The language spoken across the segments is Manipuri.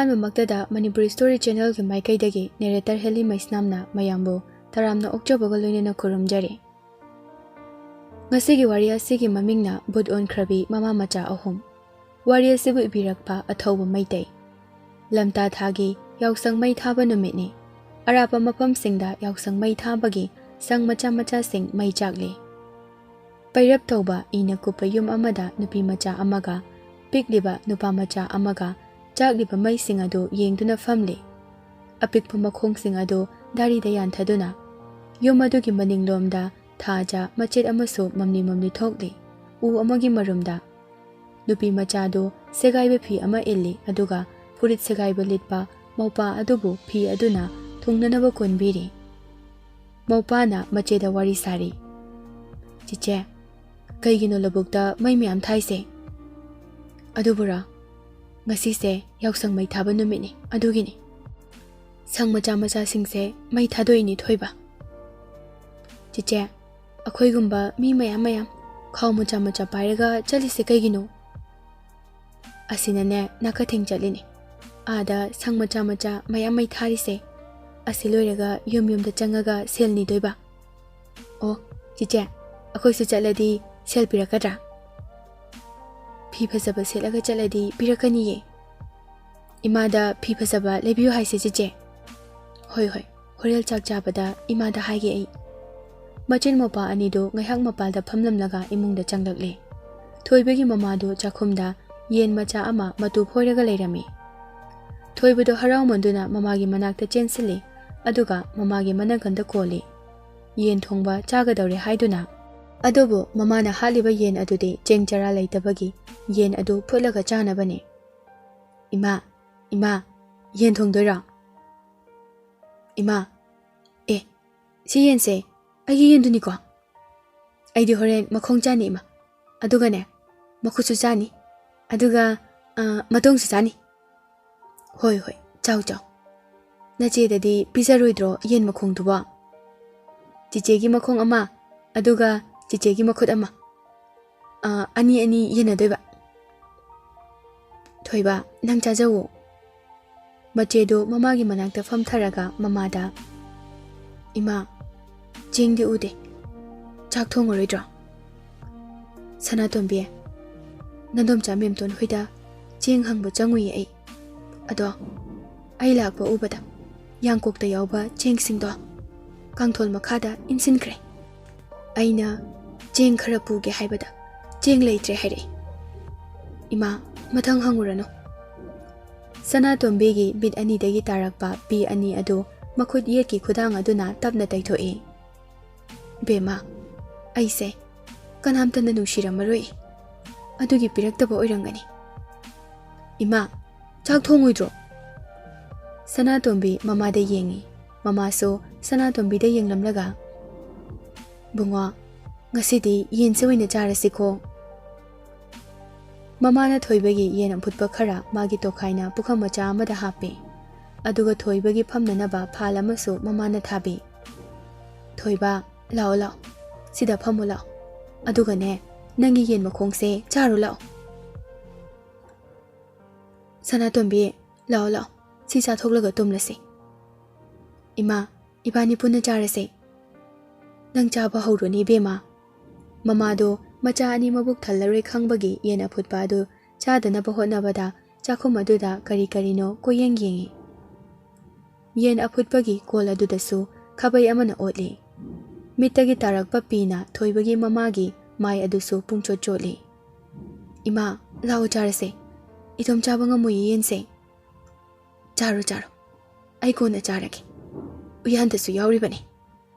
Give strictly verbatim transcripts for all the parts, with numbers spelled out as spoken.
ꯑꯍꯥꯟꯕꯃꯛꯇꯗ Manipuri Story Channelꯒꯤ ꯃꯥꯏꯀꯩꯗꯒꯤ narrator ꯍꯦꯂꯤ ꯃꯩꯁꯅꯥꯝꯅ ꯃꯌꯥꯝꯕꯨ ꯇꯔꯥꯝꯅ ꯑꯣꯛꯆꯕꯒ ꯂꯣꯏꯅꯅ ꯈꯨꯔꯨꯝꯖꯔꯤ꯫ ꯉꯁꯤꯒꯤ ꯋꯥꯔꯤ ꯑꯁꯤꯒꯤ ꯃꯃꯤꯡꯅ ꯚꯨꯠ ꯑꯣꯟꯈ꯭ꯔꯕꯤ ꯃꯃꯥ ꯃꯆꯥ ꯑꯍꯨꯝ꯫ ꯋꯥꯔꯤ ꯑꯁꯤꯕꯨ ꯏꯕꯤꯔꯛꯄ ꯑꯊꯧꯕ ꯃꯩꯇꯩ꯫ ꯂꯝꯇꯥ ꯊꯥꯒꯤ ꯌꯥꯎꯁꯪ ꯃꯩ ꯊꯥꯕ ꯅꯨꯃꯤꯠꯅꯤ꯫ ꯑꯔꯥꯞꯄ ꯃꯐꯝꯁꯤꯡꯗ ꯌꯥꯎꯁꯪ ꯃꯩ ꯊꯥꯕꯒꯤ ꯁꯪ ꯃꯆꯥ ꯃꯆꯥꯁꯤꯡ ꯃꯩ ꯆꯥꯛꯂꯤ꯫ ꯄꯩꯔꯞ ꯇꯧꯕ ꯏꯅ ꯀꯨꯞꯄ ꯌꯨꯝ ꯑꯃꯗ ꯅꯨꯄꯤ ꯃꯆꯥ ꯑꯃꯒ ꯄꯤꯛꯂꯤꯕ ꯅꯨꯄꯥ ꯃꯆꯥ ꯑꯃꯒ ꯆꯥꯛꯂꯤꯕ ꯃꯩꯁꯤꯡ ꯑꯗꯨ ꯌꯦꯡꯗꯨꯅ ꯐꯝꯂꯤ꯫ ꯑꯄꯤꯛꯄ ꯃꯈꯣꯡꯁꯤꯡ ꯑꯗꯨ ꯗꯥꯔꯤꯗ ꯌꯥꯟꯊꯗꯨꯅ ꯌꯨꯝ ꯑꯗꯨꯒꯤ ꯃꯅꯤꯡꯂꯣꯝꯗ ꯊꯥꯖ ꯃꯆꯦꯠ ꯑꯃꯁꯨ ꯃꯝꯂꯤ ꯃꯝꯂꯤ ꯊꯣꯛꯂꯤ꯫ ꯎ ꯑꯃꯒꯤ ꯃꯔꯨꯝꯗ ꯅꯨꯄꯤ ꯃꯆꯥꯗꯨ ꯁꯦꯒꯥꯏꯕ ꯐꯤ ꯑꯃ ꯏꯜꯂꯤ, ꯑꯗꯨꯒ ꯐꯨꯔꯤꯠ ꯁꯦꯒꯥꯏꯕ ꯂꯤꯠꯄ ꯃꯧꯄꯥ ꯑꯗꯨꯕꯨ ꯐꯤ ꯑꯗꯨꯅ ꯊꯨꯡꯅꯅꯕ ꯀꯣꯟꯕꯤꯔꯤ꯫ ꯃꯧꯄꯥꯅ ꯃꯆꯦꯗ ꯋꯥꯔꯤ ꯁꯥꯔꯤ꯫ "ꯆꯤꯆꯦ, ꯀꯩꯒꯤꯅꯣ ꯂꯧꯕꯨꯛꯇ ꯃꯩ ꯃꯌꯥꯝ ꯊꯥꯏꯁꯦ?" "ꯑꯗꯨꯕꯨꯔꯣ, ꯉꯁꯤꯁꯦ ꯌꯥꯎꯁꯪ ꯃꯩ ꯊꯥꯕ ꯅꯨꯃꯤꯠꯅꯤ, ꯑꯗꯨꯒꯤꯅꯤ꯫ ꯁꯪ ꯃꯆꯥ ꯃꯆꯥꯁꯤꯡꯁꯦ ꯃꯩ ꯊꯥꯗꯣꯛꯏꯅꯤ ꯊꯣꯏꯕ꯫ ꯆꯤꯆꯦ, ꯑꯩꯈꯣꯏꯒꯨꯝꯕ ꯃꯤ ꯃꯌꯥꯝ ꯃꯌꯥꯝ ꯈꯥꯎ ꯃꯆꯥ ꯃꯆꯥ ꯄꯥꯏꯔꯒ ꯆꯠꯂꯤꯁꯦ ꯀꯩꯒꯤꯅꯣ?" "ꯑꯁꯤꯅꯅꯦ ꯅꯥꯀꯊꯦꯡ ꯆꯠꯂꯤꯅꯤ꯫ ꯑꯥꯗ ꯁꯪ ꯃꯆꯥ ꯃꯆꯥ ꯃꯌꯥꯝ ꯃꯩ ꯊꯥꯔꯤꯁꯦ, ꯑꯁꯤ ꯂꯣꯏꯔꯒ ꯌꯨꯝ ꯌꯨꯝꯗ ꯆꯪꯉꯒ ꯁꯦꯜ ꯅꯤꯗꯣꯏꯕ꯫" "ꯑꯣ, ꯆꯤꯆꯦ, ꯑꯩꯈꯣꯏꯁꯨ ꯆꯠꯂꯗꯤ ꯁꯦꯜ ꯄꯤꯔꯛꯀꯗ꯭ꯔꯥ?" "ꯐꯤ ꯐꯖꯕ ꯁꯦꯠꯂꯒ ꯆꯠꯂꯗꯤ ꯄꯤꯔꯛꯀꯅꯤꯌꯦ꯫ ꯏꯃꯥꯗ ꯐꯤ ꯐꯖꯕ ꯂꯩꯕꯤꯌꯨ ꯍꯥꯏꯁꯦ ꯆꯤꯆꯦ꯫" "ꯍꯣꯏ, ꯍꯣꯏ, ꯍꯣꯔꯦꯟ ꯆꯥꯛ ꯆꯥꯕꯗ ꯏꯃꯥꯗ ꯍꯥꯏꯒꯦ ꯑꯩ꯫" ꯃꯆꯤꯟ ꯃꯧꯄꯥ ꯑꯅꯤꯗꯨ ꯉꯥꯏꯍꯥꯛ ꯃꯄꯥꯜꯗ ꯐꯝꯂꯝꯂꯒ ꯏꯃꯨꯡꯗ ꯆꯪꯂꯛꯂꯦ꯫ ꯊꯣꯏꯕꯒꯤ ꯃꯃꯥꯗꯨ ꯆꯥꯛꯈꯨꯝꯗ ꯌꯦꯟ ꯃꯆꯥ ꯑꯃ ꯃꯇꯨ ꯐꯣꯏꯔꯒ ꯂꯩꯔꯝꯃꯤ꯫ ꯊꯣꯏꯕꯗꯨ ꯍꯔꯥꯎꯃꯟꯗꯨꯅ ꯃꯃꯥꯒꯤ ꯃꯅꯥꯛꯇ ꯆꯦꯟꯁꯤꯜꯂꯤ, ꯑꯗꯨꯒ ꯃꯃꯥꯒꯤ ꯃꯅꯥꯒꯟꯗ ꯀꯣꯜꯂꯤ꯫ ꯌꯦꯟ ꯊꯣꯡꯕ ꯆꯥꯒꯗꯧꯔꯦ ꯍꯥꯏꯗꯨꯅ꯫ ꯑꯗꯨꯕꯨ ꯃꯃꯥꯅ ꯍꯥꯠꯂꯤꯕ ꯌꯦꯟ ꯑꯗꯨꯗꯤ ꯆꯦꯡ ꯆꯔꯥ ꯂꯩꯇꯕꯒꯤ ꯌꯦꯟ ꯑꯗꯨ ꯐꯨꯠꯂꯒ ꯆꯥꯅꯕꯅꯤ꯫ "ꯏꯃꯥ, ꯏꯃꯥ, ꯌꯦꯟ ꯊꯣꯡꯗꯣꯏꯔꯣ?" "ꯏꯃꯥ, ꯑꯦ, ꯁꯤ ꯌꯦꯟꯁꯦ ꯑꯩꯒꯤ ꯌꯦꯟꯗꯨꯅꯤꯀꯣ꯫ ꯑꯩꯗꯤ ꯍꯣꯔꯦꯟ ꯃꯈꯣꯡ ꯆꯥꯅꯤ ꯏꯃꯥ, ꯑꯗꯨꯒꯅꯦ ꯃꯈꯨꯠꯁꯨ ꯆꯥꯅꯤ, ꯑꯗꯨꯒ, ꯑ, ꯃꯇꯣꯡꯁꯨ ꯆꯥꯅꯤ꯫" "ꯍꯣꯏ, ꯍꯣꯏ, ꯆꯥꯎ, ꯆꯥꯎ꯫ ꯅꯆꯦꯗꯗꯤ ꯄꯤꯖꯔꯣꯏꯗ꯭ꯔꯣ ꯌꯦꯟ ꯃꯈꯣꯡꯗꯨꯕꯣ?" "ꯆꯤꯆꯦꯒꯤ ꯃꯈꯣꯡ ꯑꯃ, ꯑꯗꯨꯒ ꯆꯤꯆꯦꯒꯤ ꯃꯈꯨꯠ ꯑꯃ, ꯑ, ꯑꯅꯤ ꯑꯅꯤ ꯌꯦꯟꯅꯗꯣꯏꯕ꯫" "ꯊꯣꯏꯕ, ꯅꯪ ꯆꯥꯖꯧꯋꯣ꯫" ꯃꯆꯦꯗꯨ ꯃꯃꯥꯒꯤ ꯃꯅꯥꯛꯇ ꯐꯝꯊꯔꯒ ꯃꯃꯥꯗ, "ꯏꯃꯥ, ꯆꯦꯡꯗꯤ ꯎꯗꯦ꯫ ꯆꯥꯛ ꯊꯣꯡꯉꯔꯣꯏꯗ꯭ꯔꯣ?" "ꯁꯅꯥꯇꯣꯝꯕꯤ, ꯅꯟꯗꯣꯝꯆꯥ ꯃꯦꯝꯇꯣꯟ ꯍꯣꯏꯗ ꯆꯦꯡ ꯍꯪꯕ ꯆꯪꯉꯨꯏꯌꯦ ꯑꯩ꯫ ꯑꯗꯣ ꯑꯩ ꯂꯥꯛꯄ ꯎꯕꯗ ꯌꯥꯡꯀꯣꯛꯇ ꯌꯥꯎꯕ ꯆꯦꯡꯁꯤꯡꯗꯣ ꯀꯥꯡꯊꯣꯜ ꯃꯈꯥꯗ ꯏꯟꯁꯤꯟꯈ꯭ꯔꯦ꯫ ꯑꯩꯅ ꯆꯦꯡ ꯈꯔ ꯄꯨꯒꯦ ꯍꯥꯏꯕꯗ ꯆꯦꯡ ꯂꯩꯇ꯭ꯔꯦ ꯍꯥꯏꯔꯛꯏ꯫ ꯏꯃꯥ, ꯃꯊꯪ ꯍꯪꯉꯨꯔꯅꯨ꯫" ꯁꯅꯥꯇꯣꯝꯕꯤꯒꯤ ꯃꯤꯠ ꯑꯅꯤꯗꯒꯤ ꯇꯥꯔꯛꯄ ꯄꯤ ꯑꯅꯤ ꯑꯗꯨ ꯃꯈꯨꯠ ꯌꯦꯠꯀꯤ ꯈꯨꯗꯥꯡ ꯑꯗꯨꯅ ꯇꯞꯅ ꯇꯩꯊꯣꯛꯏ꯫ "ꯕꯦꯝꯃ, ꯑꯩꯁꯦ ꯀꯅꯥꯝꯇꯅ ꯅꯨꯡꯁꯤꯔꯝꯃꯔꯣꯏ꯫ ꯑꯗꯨꯒꯤ ꯄꯤꯔꯛꯇꯕ ꯑꯣꯏꯔꯝꯒꯅꯤ꯫" "ꯏꯃꯥ, ꯆꯥꯛ ꯊꯣꯡꯉꯣꯏꯗ꯭ꯔꯣ?" ꯁꯅꯥꯇꯣꯝꯕꯤ ꯃꯃꯥꯗ ꯌꯦꯡꯉꯤ꯫ ꯃꯃꯥꯁꯨ ꯁꯅꯥꯇꯣꯝꯕꯤꯗ ꯌꯦꯡꯂꯝꯂꯒ, "ꯕꯨꯡꯉꯣ, ꯉꯁꯤꯗꯤ ꯌꯦꯟꯁꯦ ꯑꯣꯏꯅ ꯆꯥꯔꯁꯤꯀꯣ꯫" ꯃꯃꯥꯅ ꯊꯣꯏꯕꯒꯤ ꯌꯦꯟ ꯑꯐꯨꯠꯄ ꯈꯔ ꯃꯥꯒꯤ ꯇꯣꯈꯥꯏꯅ ꯄꯨꯈꯝ ꯃꯆꯥ ꯑꯃꯗ ꯍꯥꯞꯄꯤ꯫ ꯑꯗꯨꯒ ꯊꯣꯏꯕꯒꯤ ꯐꯝꯅꯅꯕ ꯐꯥꯜ ꯑꯃꯁꯨ ꯃꯃꯥꯅ ꯊꯥꯕꯤ꯫ "ꯊꯣꯏꯕ, ꯂꯥꯛꯑꯣ, ꯂꯥꯛꯑꯣ꯫ ꯁꯤꯗ ꯐꯝꯃꯣ, ꯂꯥꯛꯑꯣ꯫ ꯑꯗꯨꯒꯅꯦ, ꯅꯪꯒꯤ ꯌꯦꯟ ꯃꯈꯣꯡꯁꯦ ꯆꯥꯔꯨ ꯂꯥꯛꯑꯣ꯫" "ꯁꯅꯥꯇꯣꯝꯕꯤ, ꯂꯥꯛꯑꯣ, ꯂꯥꯛꯑꯣ꯫ ꯁꯤ ꯆꯥꯊꯣꯛꯂꯒ ꯇꯨꯝꯂꯁꯤ꯫" "ꯏꯃꯥ, ꯏꯕꯥꯅꯤ ꯄꯨꯟꯅ ꯆꯥꯔꯁꯦ꯫" "ꯅꯪ ꯆꯥꯕ ꯍꯧꯔꯨꯅꯦ, ꯏꯕꯦꯝꯃ꯫" ꯃꯃꯥꯗꯣ ꯃꯆꯥ ꯑꯅꯤ ꯃꯕꯨꯛ ꯊꯜꯂꯔꯣꯏ ꯈꯪꯕꯒꯤ ꯌꯦꯟ ꯑꯐꯨꯠꯄ ꯑꯗꯨ ꯆꯥꯗꯅꯕ ꯍꯣꯠꯅꯕꯗ ꯆꯥꯛꯈꯨꯝ ꯑꯗꯨꯗ ꯀꯔꯤ ꯀꯔꯤꯅꯣ ꯀꯣꯏꯌꯦꯡ ꯌꯦꯡꯉꯤ꯫ ꯌꯦꯟ ꯑꯐꯨꯠꯄꯒꯤ ꯀꯣꯜ ꯑꯗꯨꯗꯁꯨ ꯈꯥꯕꯩ ꯑꯃꯅ ꯑꯣꯠꯂꯤ꯫ ꯃꯤꯠꯇꯒꯤ ꯇꯥꯔꯛꯄ ꯄꯤꯅ ꯊꯣꯏꯕꯒꯤ ꯃꯃꯥꯒꯤ ꯃꯥꯏ ꯑꯗꯨꯁꯨ ꯄꯨꯡꯆꯣꯠ ꯆꯣꯠꯂꯤ꯫ "ꯏꯃꯥ, ꯂꯥꯛꯑꯣ ꯆꯥꯔꯁꯦ꯫ ꯏꯇꯣꯝ ꯆꯥꯕ ꯉꯝꯃꯣꯏꯌꯦ ꯌꯦꯟꯁꯦ꯫" "ꯆꯥꯔꯣ, ꯆꯥꯔꯣ꯫ ꯑꯩ ꯀꯣꯟꯅ ꯆꯥꯔꯒꯦ꯫ ꯎꯌꯥꯟꯗꯁꯨ ꯌꯥꯎꯔꯤꯕꯅꯤ꯫"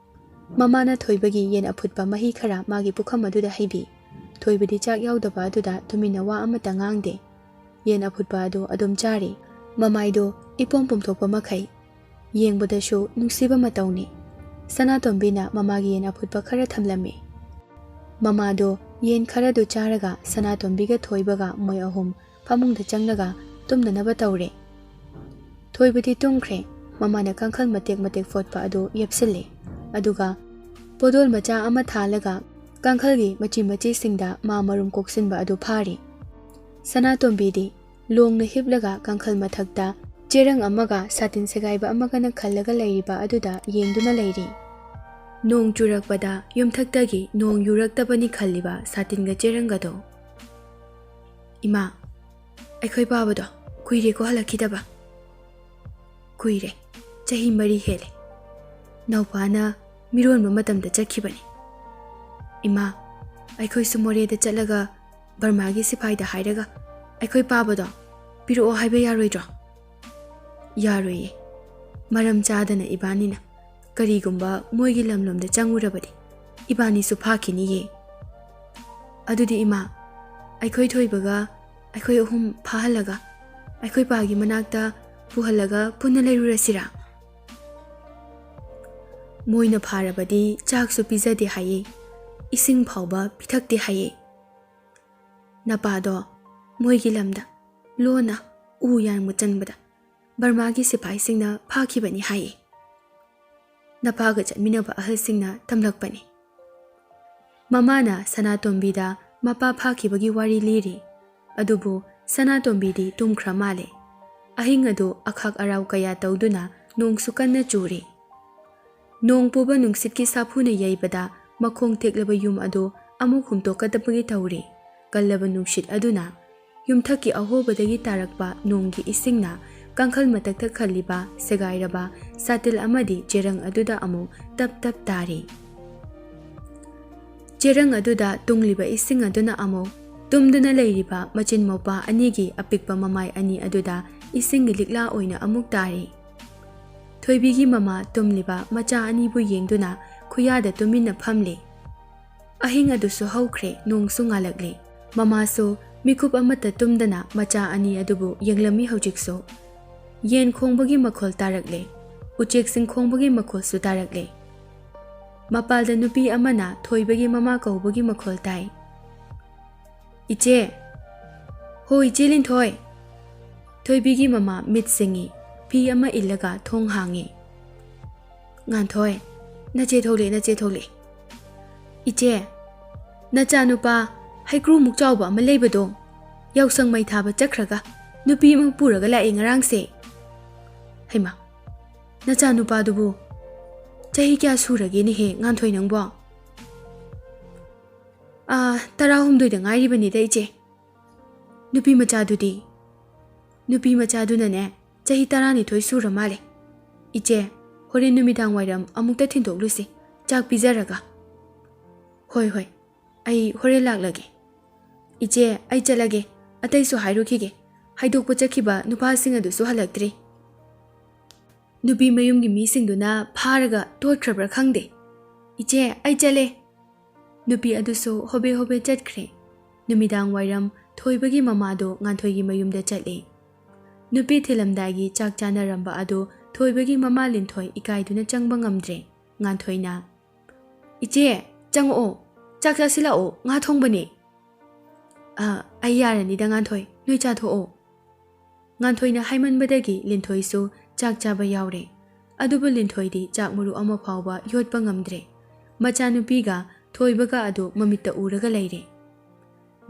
ꯃꯃꯥꯅ ꯊꯣꯏꯕꯒꯤ ꯌꯦꯟ ꯑꯐꯨꯠꯄ ꯃꯍꯤ ꯈꯔ ꯃꯥꯒꯤ ꯄꯨꯈꯝ ꯑꯗꯨꯗ ꯍꯩꯕꯤ꯫ ꯊꯣꯏꯕꯗꯤ ꯆꯥꯛ ꯌꯥꯎꯗꯕ ꯑꯗꯨꯗ ꯇꯨꯃꯤꯟꯅ ꯋꯥ ꯑꯃꯠꯇ ꯉꯥꯡꯗꯦ꯫ ꯌꯦꯟ ꯑꯐꯨꯠꯄ ꯑꯗꯨ ꯑꯗꯨꯝ ꯆꯥꯔꯤ꯫ ꯃꯃꯥꯏꯗꯣ ꯏꯄꯣꯝ ꯄꯣꯝꯊꯣꯛꯄ ꯃꯈꯩ꯫ ꯌꯦꯡꯕꯗꯁꯨ ꯅꯨꯡꯁꯤꯕ ꯃꯇꯧꯅꯤ꯫ ꯁꯅꯥꯇꯣꯝꯕꯤꯅ ꯃꯃꯥꯒꯤ ꯌꯦꯟ ꯑꯐꯨꯠꯄ ꯈꯔ ꯊꯝꯂꯝꯃꯤ꯫ ꯃꯃꯥꯗꯣ ꯌꯦꯟ ꯈꯔꯗꯨ ꯆꯥꯔꯒ ꯁꯅꯥꯇꯣꯝꯕꯤꯒ ꯊꯣꯏꯕꯒ ꯃꯣꯏ ꯑꯍꯨꯝ ꯐꯃꯨꯡꯗ ꯆꯪꯂꯒ ꯇꯨꯝꯅꯅꯕ ꯇꯧꯔꯦ꯫ ꯊꯣꯏꯕꯗꯤ ꯇꯨꯝꯈ꯭ꯔꯦ꯫ ꯃꯃꯥꯅ ꯀꯥꯡꯈꯜ ꯃꯇꯦꯛ ꯃꯇꯦꯛ ꯐꯣꯠꯄ ꯑꯗꯨ ꯌꯦꯞꯁꯤꯜꯂꯦ꯫ ꯑꯗꯨꯒ ꯄꯣꯗꯣꯜ ꯃꯆꯥ ꯑꯃ ꯊꯥꯜꯂꯒ ꯀꯥꯡꯈꯜꯒꯤ ꯃꯆꯤ ꯃꯆꯤꯁꯤꯡꯗ ꯃꯥ ꯃꯔꯨꯝ ꯀꯣꯛꯁꯤꯟꯕ ꯑꯗꯨ ꯐꯥꯔꯤ꯫ ꯁꯅꯥꯇꯣꯝꯕꯤꯗꯤ ꯂꯣꯡꯅ ꯍꯤꯞꯂꯒ ꯀꯥꯡꯈꯜ ꯃꯊꯛꯇ ꯆꯦꯔꯪ ꯑꯃꯒ ꯁꯥꯇꯤꯟ ꯁꯦꯒꯥꯏꯕ ꯑꯃꯒꯅ ꯈꯜꯂꯒ ꯂꯩꯔꯤꯕ ꯑꯗꯨꯗ ꯌꯦꯡꯗꯨꯅ ꯂꯩꯔꯤ꯫ ꯅꯣꯡ ꯆꯨꯔꯛꯄꯗ ꯌꯨꯝꯊꯛꯇꯒꯤ ꯅꯣꯡ ꯌꯨꯔꯛꯇꯕꯅꯤ ꯈꯜꯂꯤꯕ ꯁꯥꯇꯤꯟꯒ ꯆꯦꯔꯪꯒꯗꯣ꯫ "ꯏꯃꯥ, ꯑꯩꯈꯣꯏ ꯄꯥꯕꯗꯣ ꯀꯨꯏꯔꯦꯀꯣ ꯍꯜꯂꯛꯈꯤꯗꯕ?" "ꯀꯨꯏꯔꯦ, ꯆꯍꯤ ꯃꯔꯤ ꯍꯦꯜꯂꯦ꯫ ꯅꯧꯄꯥꯅ ꯃꯤꯔꯣꯟꯕ ꯃꯇꯝꯗ ꯆꯠꯈꯤꯕꯅꯤ꯫ ꯏꯃꯥ, ꯑꯩꯈꯣꯏꯁꯨ ꯃꯣꯔꯦꯗ ꯆꯠꯂꯒ ꯕꯔꯃꯥꯒꯤ ꯁꯤꯐꯥꯏꯗ ꯍꯥꯏꯔꯒ ꯑꯩꯈꯣꯏ ꯄꯥꯕꯗꯣ ꯄꯤꯔꯛꯑꯣ ꯍꯥꯏꯕ ꯌꯥꯔꯣꯏꯗ꯭ꯔꯣ?" "ꯌꯥꯔꯣꯏꯌꯦ꯫ ꯃꯔꯝ ꯆꯥꯗꯅ ꯏꯕꯥꯅꯤꯅ ꯀꯔꯤꯒꯨꯝꯕ ꯃꯣꯏꯒꯤ ꯂꯝꯂꯣꯝꯗ ꯆꯪꯉꯨꯔꯕꯗꯤ ꯏꯕꯥꯅꯤꯁꯨ ꯐꯥꯈꯤꯅꯤꯌꯦ꯫ ꯑꯗꯨꯗꯤ ꯏꯃꯥ, ꯑꯩꯈꯣꯏ ꯊꯣꯏꯕꯒ ꯑꯩꯈꯣꯏ ꯑꯍꯨꯝ ꯐꯥꯍꯜꯂꯒ ꯑꯩꯈꯣꯏ ꯄꯥꯒꯤ ꯃꯅꯥꯛꯇ ꯄꯨꯍꯜꯂꯒ ꯄꯨꯟꯅ ꯂꯩꯔꯨꯔꯁꯤꯔꯥ? ꯃꯣꯏꯅ ꯐꯥꯔꯕꯗꯤ ꯆꯥꯛꯁꯨ ꯄꯤꯖꯗꯦ ꯍꯥꯏꯌꯦ, ꯏꯁꯤꯡ ꯐꯥꯎꯕ ꯄꯤꯊꯛꯇꯦ ꯍꯥꯏꯌꯦ꯫ ꯅꯄꯥꯗꯣ ꯃꯣꯏꯒꯤ ꯂꯝꯗ ꯂꯣꯟꯅ ꯎ ꯌꯥꯟꯕ ꯆꯪꯕꯗ ꯕꯔꯃꯥꯒꯤ ꯁꯤꯐꯥꯏꯁꯤꯡꯅ ꯐꯥꯈꯤꯕꯅꯤ ꯍꯥꯏꯌꯦ꯫ ꯅꯄꯥꯒ ꯆꯠꯃꯤꯟꯅꯕ ꯑꯍꯜꯁꯤꯡꯅ ꯇꯝꯂꯛꯄꯅꯤ꯫" ꯃꯃꯥꯅ ꯁꯅꯥꯇꯣꯝꯕꯤꯗ ꯃꯄꯥ ꯐꯥꯈꯤꯕꯒꯤ ꯋꯥꯔꯤ ꯂꯤꯔꯤ꯫ ꯑꯗꯨꯕꯨ ꯁꯅꯥꯇꯣꯝꯕꯤꯗꯤ ꯇꯨꯝꯈ꯭ꯔ ꯃꯥꯜꯂꯦ꯫ ꯑꯍꯤꯡ ꯑꯗꯨ ꯑꯈꯥꯛ ꯑꯔꯥꯎ ꯀꯌꯥ ꯇꯧꯗꯨꯅ ꯅꯣꯡꯁꯨ ꯀꯟꯅ ꯆꯨꯔꯤ꯫ ꯅꯣꯡ ꯄꯨꯕ ꯅꯨꯡꯁꯤꯠꯀꯤ ꯁꯥꯐꯨꯅ ꯌꯩꯕꯗ ꯃꯈꯣꯡ ꯇꯦꯛꯂꯕ ꯌꯨꯝ ꯑꯗꯨ ꯑꯃꯨꯛ ꯍꯨꯝꯇꯣꯛꯀꯗꯕꯒꯤ ꯇꯧꯔꯤ꯫ ꯀꯜꯂꯕ ꯅꯨꯡꯁꯤꯠ ꯑꯗꯨꯅ ꯌꯨꯝꯊꯛꯀꯤ ꯑꯍꯣꯕꯗꯒꯤ ꯇꯥꯔꯛꯄ ꯅꯣꯡꯒꯤ ꯏꯁꯤꯡꯅ ꯀꯥꯡꯈꯜ ꯃꯊꯛꯇ ꯈꯜꯂꯤꯕ ꯁꯦꯒꯥꯏꯔꯕ ꯁꯥꯇꯤꯜ ꯑꯃꯗꯤ ꯆꯦꯔꯪ ꯑꯗꯨꯗ ꯑꯃꯨꯛ ꯇꯞ ꯇꯞ ꯇꯥꯔꯤ꯫ ꯆꯦꯔꯪ ꯑꯗꯨꯗ ꯇꯨꯡꯂꯤꯕ ꯏꯁꯤꯡ ꯑꯗꯨꯅ ꯑꯃꯨꯛ ꯇꯨꯝꯗꯨꯅ ꯂꯩꯔꯤꯕ ꯃꯆꯤꯟ ꯃꯧꯄꯥ ꯑꯅꯤꯒꯤ ꯑꯄꯤꯛꯄ ꯃꯃꯥꯏ ꯑꯅꯤ ꯑꯗꯨꯗ ꯏꯁꯤꯡꯒꯤ ꯂꯤꯛꯂꯥ ꯑꯣꯏꯅ ꯑꯃꯨꯛ ꯇꯥꯔꯤ꯫ ꯊꯣꯏꯕꯤꯒꯤ ꯃꯃꯥ ꯇꯨꯝꯂꯤꯕ ꯃꯆꯥ ꯑꯅꯤꯕꯨ ꯌꯦꯡꯗꯨꯅ ꯈꯨꯌꯥꯗ ꯇꯨꯃꯤꯟꯅ ꯐꯝꯂꯤ꯫ ꯑꯍꯤꯡ ꯑꯗꯨꯁꯨ ꯍꯧꯈ꯭ꯔꯦ, ꯅꯣꯡꯁꯨ ꯉꯥꯜꯂꯛꯂꯦ꯫ ꯃꯃꯥꯁꯨ ꯃꯤꯀꯨꯞ ꯑꯃꯠꯇ ꯇꯨꯝꯗꯅ ꯃꯆꯥ ꯑꯅꯤ ꯑꯗꯨꯕꯨ ꯌꯦꯡꯂꯝꯃꯤ ꯍꯧꯖꯤꯛꯁꯨ꯫ ꯌꯦꯟ ꯈꯣꯡꯕꯒꯤ ꯃꯈꯣꯜ ꯇꯥꯔꯛꯂꯦ꯫ ꯎꯆꯦꯛꯁꯤꯡ ꯈꯣꯡꯕꯒꯤ ꯃꯈꯣꯜꯁꯨ ꯇꯥꯔꯛꯂꯦ꯫ ꯃꯄꯥꯜꯗ ꯅꯨꯄꯤ ꯑꯃꯅ ꯊꯣꯏꯕꯒꯤ ꯃꯃꯥ ꯀꯧꯕꯒꯤ ꯃꯈꯣꯜ ꯇꯥꯏ꯫ "ꯏꯆꯦ!" "ꯍꯣ, ꯏꯆꯦ ꯂꯤꯟꯊꯣꯏ!" ꯊꯣꯏꯕꯤꯒꯤ ꯃꯃꯥ ꯃꯤꯠ ꯁꯤꯡꯉꯤ, ꯐꯤ ꯑꯃ ꯏꯜꯂꯒ ꯊꯣꯡ ꯍꯥꯡꯉꯤ꯫ "ꯉꯥꯟꯊꯣꯏ, ꯅꯆꯦ ꯊꯣꯛꯂꯛꯑꯦ, ꯅꯆꯦ ꯊꯣꯛꯂꯛꯑꯦ꯫ ꯏꯆꯦ, ꯅꯆꯥꯅꯨꯄꯥ ꯍꯩꯀ꯭ꯔꯨꯃꯨꯛ ꯆꯥꯎꯕ ꯑꯃ ꯂꯩꯕꯗꯣ, ꯌꯥꯎꯁꯪ ꯃꯩ ꯊꯥꯕ ꯆꯠꯈ꯭ꯔꯒ ꯅꯨꯄꯤ ꯑꯃ ꯄꯨꯔꯒ ꯂꯥꯛꯑꯦ ꯉꯔꯥꯡꯁꯦ꯫ "ꯍꯩꯃꯥ, ꯅꯆꯥꯅꯨꯄꯥꯗꯨꯕꯨ ꯆꯍꯤ ꯀꯌꯥ ꯁꯨꯔꯒꯦꯅꯦꯍꯦ, ꯉꯥꯟꯊꯣꯏ ꯅꯪꯕꯣ?" "ꯑꯥ, ꯇꯔꯥꯍꯨꯝꯗꯣꯏꯗ ꯉꯥꯏꯔꯤꯕꯅꯤꯗ, ꯏꯆꯦ꯫ ꯅꯨꯄꯤ ꯃꯆꯥꯗꯨꯗꯤ?" "ꯅꯨꯄꯤ ꯃꯆꯥꯗꯨꯅꯅꯦ, ꯆꯍꯤ ꯇꯔꯥꯅꯤꯊꯣꯏ ꯁꯨꯔ ꯃꯥꯜꯂꯦ꯫ ꯏꯆꯦ, ꯍꯣꯔꯦꯟ ꯅꯨꯃꯤꯗꯥꯡ ꯋꯥꯏꯔꯝ ꯑꯃꯨꯛꯇ ꯊꯤꯟꯗꯣꯛꯂꯨꯁꯤ, ꯆꯥꯛ ꯄꯤꯖꯔꯒ꯫" "ꯍꯣꯏ, ꯍꯣꯏ, ꯑꯩ ꯍꯣꯔꯦꯟ ꯂꯥꯛꯂꯒꯦ꯫ ꯏꯆꯦ, ꯑꯩ ꯆꯠꯂꯒꯦ, ꯑꯇꯩꯁꯨ ꯍꯥꯏꯔꯨꯈꯤꯒꯦ꯫ ꯍꯥꯏꯗꯣꯛꯄ ꯆꯠꯈꯤꯕ ꯅꯨꯄꯥꯁꯤꯡ ꯑꯗꯨꯁꯨ ꯍꯜꯂꯛꯇ꯭ꯔꯤ꯫ ꯅꯨꯄꯤ ꯃꯌꯨꯝꯒꯤ ꯃꯤꯁꯤꯡꯗꯨꯅ ꯐꯥꯔꯒ ꯇꯣꯠꯈ꯭ꯔꯕ꯭ꯔꯥ ꯈꯪꯗꯦ꯫ ꯏꯆꯦ, ꯑꯩ ꯆꯠꯂꯦ꯫" ꯅꯨꯄꯤ ꯑꯗꯨꯁꯨ ꯍꯣꯕꯦ ꯍꯣꯕꯦ ꯆꯠꯈ꯭ꯔꯦ꯫ ꯅꯨꯃꯤꯗꯥꯡ ꯋꯥꯏꯔꯝ ꯊꯣꯏꯕꯒꯤ ꯃꯃꯥꯗꯣ ꯉꯥꯟꯊꯣꯏꯒꯤ ꯃꯌꯨꯝꯗ ꯆꯠꯂꯦ꯫ ꯅꯨꯄꯤ ꯊꯤꯜꯂꯝꯗꯥꯏꯒꯤ ꯆꯥꯛ ꯆꯥꯅꯔꯝꯕ ꯑꯗꯨ ꯊꯣꯏꯕꯒꯤ ꯃꯃꯥ ꯂꯤꯟꯊꯣꯏ ꯏꯀꯥꯏꯗꯨꯅ ꯆꯪꯕ ꯉꯝꯗ꯭ꯔꯦ꯫ ꯉꯥꯟꯊꯣꯏꯅ, "ꯏꯆꯦ, ꯆꯪꯉꯛꯑꯣ, ꯆꯥꯛ ꯆꯥꯁꯤꯜꯂꯛꯑꯣ, ꯉꯥ ꯊꯣꯡꯕꯅꯦ꯫" "ꯑ, ꯑꯩ ꯌꯥꯔꯅꯤꯗ ꯉꯥꯟꯊꯣꯏ, ꯅꯣꯏ ꯆꯥꯊꯣꯛꯑꯣ꯫" ꯉꯥꯟꯊꯣꯏꯅ ꯍꯥꯏꯃꯟꯕꯗꯒꯤ ꯂꯤꯟꯊꯣꯏꯁꯨ ꯆꯥꯛ ꯆꯥꯕ ꯌꯥꯎꯔꯦ꯫ ꯑꯗꯨꯕꯨ ꯂꯤꯟꯊꯣꯏꯗꯤ ꯆꯥꯛ ꯃꯔꯨ ꯑꯃ ꯐꯥꯎꯕ ꯌꯣꯠꯄ ꯉꯝꯗ꯭ꯔꯦ꯫ ꯃꯆꯥꯅꯨꯄꯤꯒ ꯊꯣꯏꯕꯒ ꯑꯗꯨ ꯃꯃꯤꯠꯇ ꯎꯔꯒ ꯂꯩꯔꯦ꯫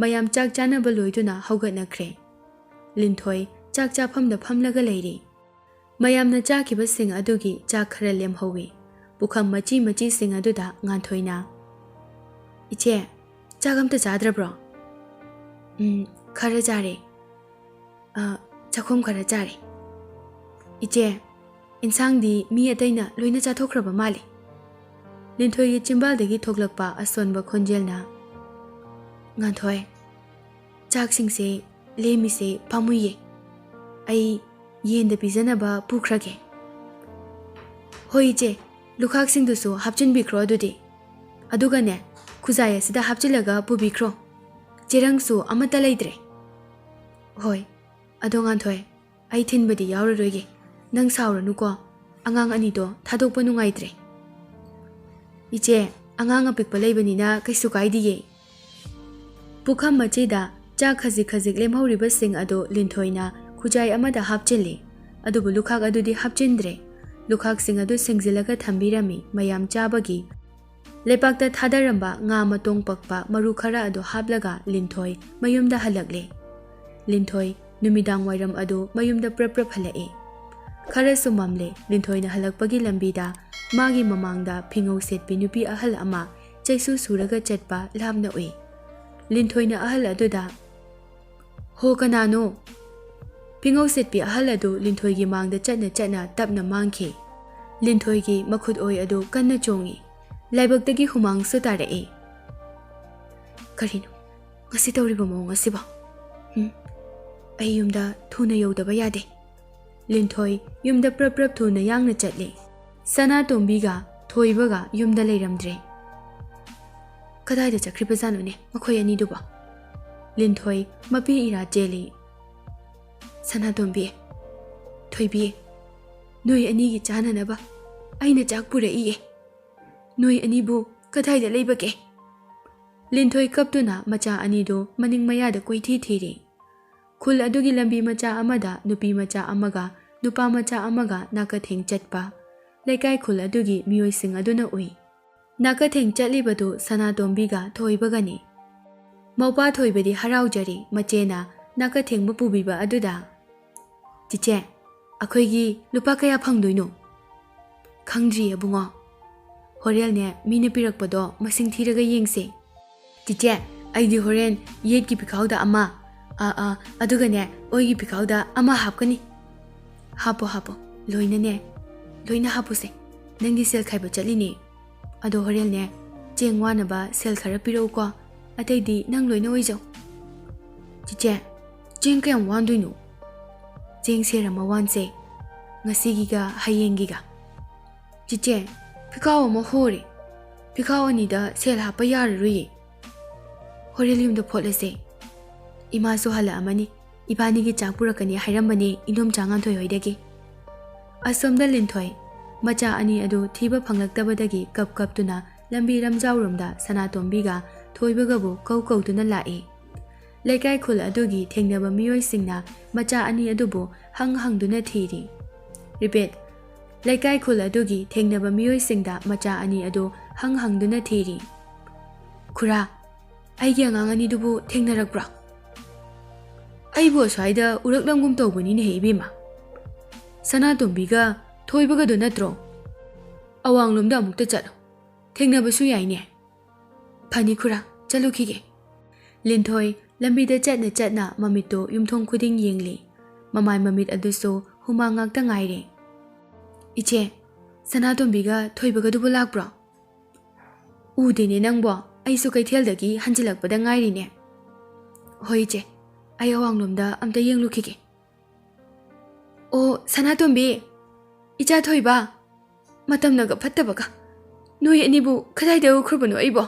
ꯃꯌꯥꯝ ꯆꯥꯛ ꯆꯥꯅꯕ ꯂꯣꯏꯗꯨꯅ ꯍꯧꯒꯠꯅꯈ꯭ꯔꯦ꯫ ꯂꯤꯟꯊꯣꯏ ꯆꯥꯛ ꯆꯥꯐꯝꯗ ꯐꯝꯂꯒ ꯂꯩꯔꯦ꯫ ꯃꯌꯥꯝꯅ ꯆꯥꯈꯤꯕꯁꯤꯡ ꯑꯗꯨꯒꯤ ꯆꯥꯛ ꯈꯔ ꯂꯦꯝꯍꯧꯋꯤ꯫ ꯄꯨꯈꯝ ꯃꯆꯤ ꯃꯆꯤꯁꯤꯡ ꯑꯗꯨꯗ ꯉꯥꯟꯊꯣꯏꯅ, "ꯏꯆꯦ, ꯆꯥꯛ ꯑꯝꯇ ꯆꯥꯗ꯭ꯔꯕ꯭ꯔꯣ?" "ꯎꯝ, ꯈꯔ ꯆꯥꯔꯦ꯫ ꯑ, ꯆꯥꯛꯈꯣꯝ ꯈꯔ ꯆꯥꯔꯦ꯫ ꯏꯆꯦ, ꯏꯟꯁꯥꯡꯗꯤ ꯃꯤ ꯑꯇꯩꯅ ꯂꯣꯏꯅ ꯆꯥꯊꯣꯛꯈ꯭ꯔꯕ ꯃꯥꯜꯂꯦ꯫" ꯂꯤꯟꯊꯣꯏꯒꯤ ꯆꯤꯝꯕꯥꯜꯗꯒꯤ ꯊꯣꯛꯂꯛꯄ ꯑꯁꯣꯟꯕ ꯈꯣꯟꯖꯦꯜꯅ, "ꯉꯥꯟꯊꯣꯏ, ꯆꯥꯛꯁꯤꯡꯁꯦ ꯂꯦꯝꯃꯤꯁꯦ ꯄꯥꯝꯃꯨꯏꯌꯦ꯫ ꯑꯩ ꯌꯦꯟꯗ ꯄꯤꯖꯅꯕ ꯄꯨꯈ꯭ꯔꯒꯦ꯫" "ꯍꯣꯏ ꯏꯆꯦ, ꯂꯨꯈꯥꯛꯁꯤꯡꯗꯨꯁꯨ ꯍꯥꯞꯆꯤꯟꯕꯤꯈ꯭ꯔꯣ ꯑꯗꯨꯗꯤ꯫ ꯑꯗꯨꯒꯅꯦ, ꯈꯨꯖꯥꯏ ꯑꯁꯤꯗ ꯍꯥꯞꯆꯤꯜꯂꯒ ꯄꯨꯕꯤꯈ꯭ꯔꯣ꯫ ꯆꯦꯔꯪꯁꯨ ꯑꯃꯠꯇ ꯂꯩꯇ꯭ꯔꯦ꯫" "ꯍꯣꯏ, ꯑꯗꯣ ꯉꯥꯟꯊꯣꯏ, ꯑꯩ ꯊꯤꯟꯕꯗꯤ ꯌꯥꯎꯔꯔꯣꯏꯒꯦ꯫ ꯅꯪ ꯁꯥꯎꯔꯅꯨꯀꯣ꯫ ꯑꯉꯥꯡ ꯑꯅꯤꯗꯣ ꯊꯥꯗꯣꯛꯄ ꯅꯨꯡꯉꯥꯏꯇ꯭ꯔꯦ꯫" "ꯏꯆꯦ, ꯑꯉꯥꯡ ꯑꯄꯤꯛꯄ ꯂꯩꯕꯅꯤꯅ ꯀꯩꯁꯨ ꯀꯥꯏꯗꯤꯌꯦ꯫" ꯄꯨꯈꯝ ꯃꯆꯤꯗ ꯆꯥꯛ ꯈꯖꯤꯛ ꯈꯖꯤꯛ ꯂꯦꯝꯍꯧꯔꯤꯕꯁꯤꯡ ꯑꯗꯨ ꯂꯤꯟꯊꯣꯏꯅ ꯈꯨꯖꯥꯏ ꯑꯃꯗ ꯍꯥꯞꯆꯤꯜꯂꯤ꯫ ꯑꯗꯨꯕꯨ ꯂꯨꯈꯥꯛ ꯑꯗꯨꯗꯤ ꯍꯥꯞꯆꯤꯟꯗ꯭ꯔꯦ꯫ ꯂꯨꯈꯥꯛꯁꯤꯡ ꯑꯗꯨ ꯁꯦꯡꯖꯤꯜꯂꯒ ꯊꯝꯕꯤꯔꯝꯃꯤ, ꯃꯌꯥꯝ ꯆꯥꯕꯒꯤ꯫ ꯂꯩꯄꯥꯛꯇ ꯊꯥꯗꯔꯝꯕ ꯉꯥ ꯃꯇꯣꯡ ꯄꯛꯄ ꯃꯔꯨ ꯈꯔ ꯑꯗꯨ ꯍꯥꯞꯂꯒ ꯂꯤꯟꯊꯣꯏ ꯃꯌꯨꯝꯗ ꯍꯜꯂꯛꯂꯦ꯫ ꯂꯤꯟꯊꯣꯏ ꯅꯨꯃꯤꯗꯥꯡ ꯋꯥꯏꯔꯝ ꯑꯗꯨ ꯃꯌꯨꯝꯗ ꯄ꯭ꯔꯞ ꯄ꯭ꯔꯞ ꯍꯜꯂꯛꯏ꯫ ꯈꯔꯁꯨ ꯃꯝꯂꯦ꯫ ꯂꯤꯟꯊꯣꯏꯅ ꯍꯜꯂꯛꯄꯒꯤ ꯂꯝꯕꯤꯗ ꯃꯥꯒꯤ ꯃꯃꯥꯡꯗ ꯐꯤꯉꯧ ꯁꯦꯠꯄꯤ ꯅꯨꯄꯤ ꯑꯍꯜ ꯑꯃ ꯆꯩꯁꯨ ꯁꯨꯔꯒ ꯆꯠꯄ ꯂꯥꯞꯅ ꯎꯏ꯫ ꯂꯤꯟꯊꯣꯏꯅ ꯑꯍꯜ ꯑꯗꯨꯗ, "ꯍꯣ, ꯀꯅꯥꯅꯣ?" ꯐꯤꯉꯧ ꯁꯦꯠꯄꯤ ꯑꯍꯜ ꯑꯗꯨ ꯂꯤꯟꯊꯣꯏꯒꯤ ꯃꯥꯡꯗ ꯆꯠꯅ ꯆꯠꯅ ꯇꯞꯅ ꯃꯥꯡꯈꯤ꯫ ꯂꯤꯟꯊꯣꯏꯒꯤ ꯃꯈꯨꯠ ꯑꯣꯏ ꯑꯗꯨ ꯀꯟꯅ ꯆꯣꯡꯏ꯫ ꯂꯥꯏꯕꯛꯇꯒꯤ ꯍꯨꯃꯥꯡꯁꯨ ꯇꯥꯔꯛꯏ꯫ "ꯀꯔꯤꯅꯣ ꯉꯁꯤ ꯇꯧꯔꯤꯕ ꯃꯑꯣꯡ ꯑꯁꯤꯕꯣ? ꯎꯝ, ꯑꯩ ꯌꯨꯝꯗ ꯊꯨꯅ ꯌꯧꯗꯕ ꯌꯥꯗꯦ꯫" ꯂꯤꯟꯊꯣꯏ ꯌꯨꯝꯗ ꯄ꯭ꯔꯞ ꯄ꯭ꯔꯞ ꯊꯨꯅ ꯌꯥꯡꯅ ꯆꯠꯂꯤ꯫ ꯁꯅꯥꯇꯣꯝꯕꯤꯒ ꯊꯣꯏꯕꯒ ꯌꯨꯝꯗ ꯂꯩꯔꯝꯗ꯭ꯔꯦ꯫ "ꯀꯗꯥꯏꯗ ꯆꯠꯈ꯭ꯔꯤꯕꯖꯥꯠꯅꯣꯅꯦ ꯃꯈꯣꯏ ꯑꯅꯤꯗꯨꯕꯣ?" ꯂꯤꯟꯊꯣꯏ ꯃꯄꯤ ꯏꯔꯥ ꯆꯦꯜꯂꯤ꯫ "ꯁꯅꯥꯇꯣꯝꯕꯤ, ꯊꯣꯏꯕꯤ, ꯅꯣꯏ ꯑꯅꯤꯒꯤ ꯆꯥꯅꯅꯕ ꯑꯩꯅ ꯆꯥꯛ ꯄꯨꯔꯛꯏꯌꯦ꯫ ꯅꯣꯏ ꯑꯅꯤꯕꯨ ꯀꯗꯥꯏꯗ ꯂꯩꯕꯒꯦ?" ꯂꯤꯟꯊꯣꯏ ꯀꯞꯇꯨꯅ ꯃꯆꯥ ꯑꯅꯤꯗꯨ ꯃꯅꯤꯡ ꯃꯌꯥꯗ ꯀꯣꯏꯊꯤ ꯊꯤꯔꯤ꯫ ꯈꯨꯜ ꯑꯗꯨꯒꯤ ꯂꯝꯕꯤ ꯃꯆꯥ ꯑꯃꯗ ꯅꯨꯄꯤ ꯃꯆꯥ ꯑꯃꯒ ꯅꯨꯄꯥ ꯃꯆꯥ ꯑꯃꯒ ꯅꯥꯀꯊꯦꯡ ꯆꯠꯄ ꯂꯩꯀꯥꯏ ꯈꯨꯜ ꯑꯗꯨꯒꯤ ꯃꯤꯑꯣꯏꯁꯤꯡ ꯑꯗꯨꯅ ꯎꯏ꯫ ꯅꯥꯀꯊꯦꯡ ꯆꯠꯂꯤꯕꯗꯨ ꯁꯅꯥꯇꯣꯝꯕꯤꯒ ꯊꯣꯏꯕꯒꯅꯤ꯫ ꯃꯧꯄꯥ ꯊꯣꯏꯕꯗꯤ ꯍꯔꯥꯎꯖꯔꯤ ꯃꯆꯦꯅ ꯅꯥꯀꯊꯦꯡꯕ ꯄꯨꯕꯤꯕ ꯑꯗꯨꯗ꯫ "ꯆꯤꯆꯦ, ꯑꯩꯈꯣꯏꯒꯤ ꯂꯨꯄꯥ ꯀꯌꯥ ꯐꯪꯗꯣꯏꯅꯣ?" "ꯈꯪꯗ꯭ꯔꯤ ꯑꯕꯨꯡꯉꯣ꯫ ꯍꯣꯔꯦꯜꯅꯦ ꯃꯤꯅ ꯄꯤꯔꯛꯄꯗꯣ ꯃꯁꯤꯡ ꯊꯤꯔꯒ ꯌꯦꯡꯁꯦ꯫" "ꯆꯤꯆꯦ, ꯑꯩꯗꯤ ꯍꯣꯔꯦꯟ ꯌꯦꯠꯀꯤ ꯄꯤꯈꯥꯎꯗ ꯑꯃ, ꯑ, ꯑ, ꯑꯗꯨꯒꯅꯦ ꯑꯣꯏꯒꯤ ꯄꯤꯈꯥꯎꯗ ꯑꯃ ꯍꯥꯞꯀꯅꯤ꯫" "ꯍꯥꯞꯄꯣ, ꯍꯥꯞꯄꯣ꯫ ꯂꯣꯏꯅꯅꯦ, ꯂꯣꯏꯅ ꯍꯥꯞꯄꯨꯁꯦ꯫ ꯅꯪꯒꯤ ꯁꯦꯜ ꯈꯥꯏꯕ ꯆꯠꯂꯤꯅꯦ꯫ ꯑꯗꯣ ꯍꯣꯔꯦꯟꯅꯦ ꯆꯦꯡ ꯋꯥꯅꯕ ꯁꯦꯜ ꯈꯔ ꯄꯤꯔꯛꯎꯀꯣ꯫ ꯑꯇꯩꯗꯤ ꯅꯪ ꯂꯣꯏꯅ ꯑꯣꯏꯖꯧ꯫" "ꯆꯤꯆꯦ, ꯆꯦꯡ ꯀꯌꯥꯝ ꯋꯥꯟꯗꯣꯏꯅꯣ?" "ꯆꯦꯡ ꯁꯦꯔ ꯑꯃ ꯋꯥꯟꯁꯦ, ꯉꯁꯤꯒꯤꯒ ꯍꯌꯦꯡꯒꯤꯒ꯫" "ꯆꯤꯆꯦ, ꯐꯤꯈꯥꯎ ꯑꯃ ꯍꯣꯔꯦ꯫ ꯐꯤꯈꯥꯎ ꯑꯅꯤꯗ ꯁꯦꯜ ꯍꯥꯞꯄ ꯌꯥꯔꯔꯣꯏꯌꯦ꯫ ꯍꯣꯔꯦꯟ ꯌꯨꯝꯗ ꯐꯣꯠꯂꯁꯦ꯫ ꯏꯃꯥꯁꯨ ꯍꯜꯂꯛꯑꯃꯅꯤ꯫ ꯏꯕꯥꯅꯤꯒꯤ ꯆꯥꯛ ꯄꯨꯔꯛꯀꯅꯤ ꯍꯥꯏꯔꯝꯕꯅꯦ ꯏꯟꯗꯣꯝꯆꯥ ꯉꯥꯟꯊꯣꯏ ꯍꯣꯏꯗꯒꯤ꯫" ꯑꯁꯣꯝꯗ ꯂꯤꯟꯊꯣꯏ ꯃꯆꯥ ꯑꯅꯤ ꯑꯗꯨ ꯊꯤꯕ ꯐꯪꯂꯛꯇꯕꯗꯒꯤ ꯀꯞ ꯀꯞꯇꯨꯅ ꯂꯝꯕꯤ ꯂꯝꯖꯥꯎꯔꯣꯝꯗ ꯁꯅꯥꯇꯣꯝꯕꯤꯒ ꯊꯣꯏꯕꯒꯕꯨ ꯀꯧ ꯀꯧꯗꯨꯅ ꯂꯥꯛꯏ꯫ ꯂꯩꯀꯥꯏ ꯈꯨꯜ ꯑꯗꯨꯒꯤ ꯊꯦꯡꯅꯕ ꯃꯤꯑꯣꯏꯁꯤꯡꯅ ꯃꯆꯥ ꯑꯅꯤ ꯑꯗꯨꯕꯨ ꯍꯪ ꯍꯪꯗꯨꯅ ꯊꯤꯔꯤ꯫ Repeat, ꯂꯩꯀꯥꯏ ꯈꯨꯜ ꯑꯗꯨꯒꯤ ꯊꯦꯡꯅꯕ ꯃꯤꯑꯣꯏꯁꯤꯡꯗ ꯃꯆꯥ ꯑꯅꯤ ꯑꯗꯨ ꯍꯪ ꯍꯪꯗꯨꯅ ꯊꯤꯔꯤ꯫ "ꯈꯨꯔꯥ, ꯑꯩꯒꯤ ꯑꯉꯥꯡ ꯑꯅꯤꯗꯨꯕꯨ ꯊꯦꯡꯅꯔꯛꯄ꯭ꯔꯣ? ꯑꯩꯕꯨ ꯑꯁ꯭ꯋꯥꯏꯗ ꯎꯔꯛꯂꯝꯒꯨꯝ ꯇꯧꯕꯅꯤꯅꯦꯍꯦ ꯏꯕꯦꯝꯃ꯫" ꯁꯅꯥꯇꯣꯝꯕꯤꯒ ꯊꯣꯏꯕꯒꯗꯣ ꯅꯠꯇ꯭ꯔꯣ? ꯑꯋꯥꯡꯂꯣꯝꯗ ꯑꯃꯨꯛꯇ ꯆꯠꯂꯣ, ꯊꯦꯡꯅꯕꯁꯨ ꯌꯥꯏꯅꯦ꯫ ꯐꯅꯤ ꯈꯨꯔꯥ, ꯆꯠꯂꯨꯈꯤꯒꯦ꯫ ꯂꯤꯟꯊꯣꯏ ꯂꯝꯕꯤꯗ ꯆꯠꯅ ꯆꯠꯅ ꯃꯃꯤꯠꯇꯣ ꯌꯨꯝꯊꯣꯡ ꯈꯨꯗꯤꯡ ꯌꯦꯡꯂꯤ꯫ ꯃꯃꯥꯏ ꯃꯃꯤꯠ ꯑꯗꯨꯁꯨ ꯍꯨꯃꯥꯡ ꯉꯥꯛꯇ ꯉꯥꯏꯔꯦ꯫ "ꯏꯆꯦ, ꯁꯅꯥꯇꯣꯝꯕꯤꯒ ꯊꯣꯏꯕꯒꯗꯨꯕꯨ ꯂꯥꯛꯄ꯭ꯔꯣ?" "ꯎꯗꯦꯅꯦ ꯅꯪꯕꯣ, ꯑꯩꯁꯨ ꯀꯩꯊꯦꯜꯗꯒꯤ ꯍꯟꯖꯤꯜꯂꯛꯄꯗ ꯉꯥꯏꯔꯤꯅꯦ꯫" "ꯍꯣꯏ ꯏꯆꯦ, ꯑꯩ ꯑꯋꯥꯡꯂꯣꯝꯗ ꯑꯝꯇ ꯌꯦꯡꯂꯨꯈꯤꯒꯦ꯫" "ꯑꯣ ꯁꯅꯥꯇꯣꯝꯕꯤ, ꯏꯆꯥ ꯊꯣꯏꯕ, ꯃꯇꯝꯅꯒ ꯐꯠꯇꯕꯒ, ꯅꯣꯏ ꯑꯅꯤꯕꯨ ꯀꯗꯥꯏꯗ ꯎꯈ꯭ꯔꯕꯅꯣ ꯑꯩꯕꯣ?"